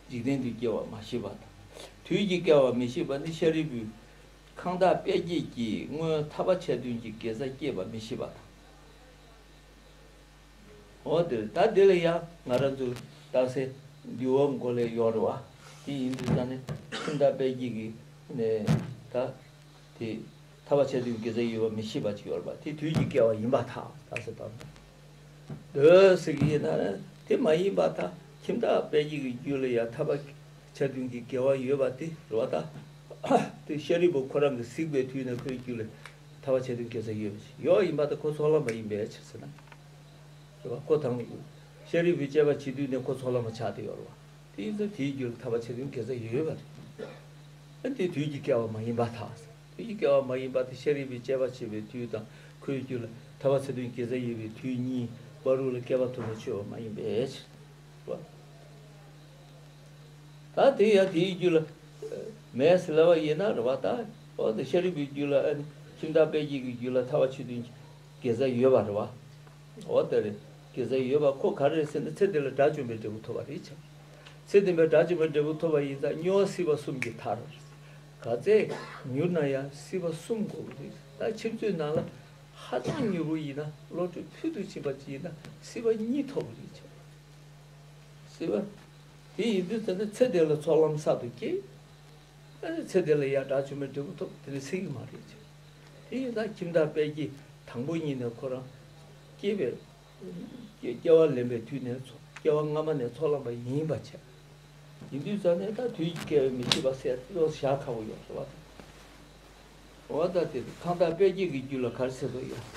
འཇིག་རྟེན་དུ་སྐྱེ་བ་མ་ཤེས་པ་དང་ དུས་ཀྱི་སྐལ་བ་མི་ཤེས་པ་ནི་ཤཱ་རིའི་བུས་ཁང་བདག་དཔལ་སྐྱེས་ཀྱིས་སྔོན་ཐར་པ་ཆ་མཐུན་གྱི་དགེ་རྩ་བསྐྱེད་པ་མི་ཤེས་པ་དང་། འོ་དེ་ད་དེ་ལ་ཡང་ང་རང་ཚོ་རྟགས་གསལ་འདུལ་བ་མགོ་ལས་ཡོད་རེད་བ། དེ་ཡིན་དུས་ཙང་ནས་ཁྱིམ་བདག་དཔལ་སྐྱེས་ཀྱིས་ནས་ད་དེ་ཐར་པ་ཆ་མཐུན་དགེ་རྩ་ཡོད་པ་མི་ཤེས་པ་ཅིག་ཡོད་རེད་བ། དེ་དུས་ཀྱི་སྐལ་བ་ཡིན་པར་ཐལ། རྟགས་གསལ་བཏང་། འདོད་ཟེར་གྱི་ཡིན་ན་དེ་མ་ཡིན་པར་ཐལ། ཁྱིམ་བདག་དཔལ་སྐྱེས་ཀྱི་རྒྱུད་ལ་ཡང་ཐར་པ་ཆ་མཐུན་གྱི་དགེ་བ་ཡོད་པ་དེ་རེད་བ། ད་དེ་ཤཱ་རིའི་བུ་ཁོ་རང་གིས་གཟིགས་པའི་དུས་ནས་ཁོའི་རྒྱུད་ལ་ཐར་པ་ཆ་མཐུན་དགེ་རྩ་ཡོད་པ་ཞིག་ཡོད་ཡིན་པ་དེ་ཁོ་ཚོགས་ལམ་པ་ཡིན་པའི་ཕྱིར་ཟེར་ན། རེད་བ། ཁོ་དང་ཤཱ་རིའི་བུས་སྤྱད་པ་བྱེད་དུས་ནས་ཁོ་ཚོགས་ལམ་པ་ཆགས་བསྡད་ཡོད་རེད་བ། དེ་ཡིན་ཙང་དེའི་རྒྱུད་ལ་ཐར་པ་ཆ་མཐུན་དགེ་རྩ་ཡོད་པ་རེད། ཨ་དེ་དུས་ཀྱི་སྐལ་བ་མ་ཡིན་པར་ཐལ། དུས་ཀྱི་སྐལ་བ་མ་ཡིན་པ་དེ་ཤཱ་རིའི་བུས་སྤྱད་པ་བྱེད་པའི་དུས་དང་ཁོའི་རྒྱུད་ལ་ཐར་པ་ཆ་མཐུན་དགེ་རྩ་ཡོད་པའི་དུས་གཉིས་བར་དུ་ལ་བསྐལ་པ་དུ་མ་ཆོད་པ་མ་ཡིན་པའི་ཕྱིར། ད་དེ་ཡང་དེའི་རྒྱུད་ལ་མེད་ཟེར་ལབ་པ་ཡིན་ན་རེད་བ། ད་འོ་དེ་ཤཱ་རིའི་བུའི་རྒྱུད་ལ་ཨ་ནི་ཁྱིམ་བདག་དཔལ་སྐྱེས་ཀྱི་རྒྱུད་ལ་ཐར་པ་ཆ་མཐུན་དགེ་རྩ་ཡོད་པ་རེད་བ། འོ་དེ་རེད། དགེ་རྩ་ཡོད་པ་ཁོ་ག་རེ་རེད་ཟེར་ན་ཚེ་འདི་ལ་དགྲ་བཅོམ་པའི་འབྲས་བུ་ཐོབ་པ་རེད་བྱ། ཚེ་འདི་པའི་དགྲ་བཅོམ་པའི་འབྲས་བུ་ཐོབ་པ་ཡིན་ཙང་མྱུར་བ་སྲིད་པ་གསུམ་གྱི་མཐར། ག་ཚད་མྱུར་ན་ཡང་སྲིད་པ་གསུམ་དགོས་པ་རེད། ད་ཁྱིམ་མཚེས་ནང་ལ་ཧ་ཅང་མྱུར་པོ་ཡིན་ན་བློ་གྲོས་ཕུལ་དུ་ཕྱིན་པ་ཅིག་ཡིན་ན་སྲིད་པ་གཉིས་ཐོབ་པ་རེད་བྱ། སྲིད་པ། དེ་ཡིན་དུས་ཙམ་ན་ཚེ་འདི་ལ་ཚོགས་ལམ་གསར་དུ་སྐྱེས། ཚེ་འདི་ལ་ཡང་དགྲ་བཅོམ་པའི་འབྲས་བུ་ཐོབ། དེ་ནི་སྲིད་ཀྱི་མ་རེད་ཅེས། དེ་ཡིན་ཙང་ཁྱིམ་བདག་དཔལ་སྐྱེས་དང་པོ་ཉིད་ནས་ཁོ་རང་སྐྱེས་པའི་སྐྱེ་བ་ལེན་པའི་དུས་ནས་ཚོགས་སྐྱེ་བ་སྔ་མ་ནས་ཚོགས་ལམ་པ་ཡིན་པ་བྱས། ཡིན་དུས་ཙམ་ནས་ད་དུས་ཀྱི་སྐལ་བས་མི་ཤེས་པ་ཟེར་ཏོག་བཞག་ཁག་པོ་ཡོད་རེད་བ། འོ་ད་དེ་ཁང་བདག་དཔལ་སྐྱེས་ཀྱི་རྒྱུད་ལ་ག་རེ་ཟེར་དགོས་ཡོད།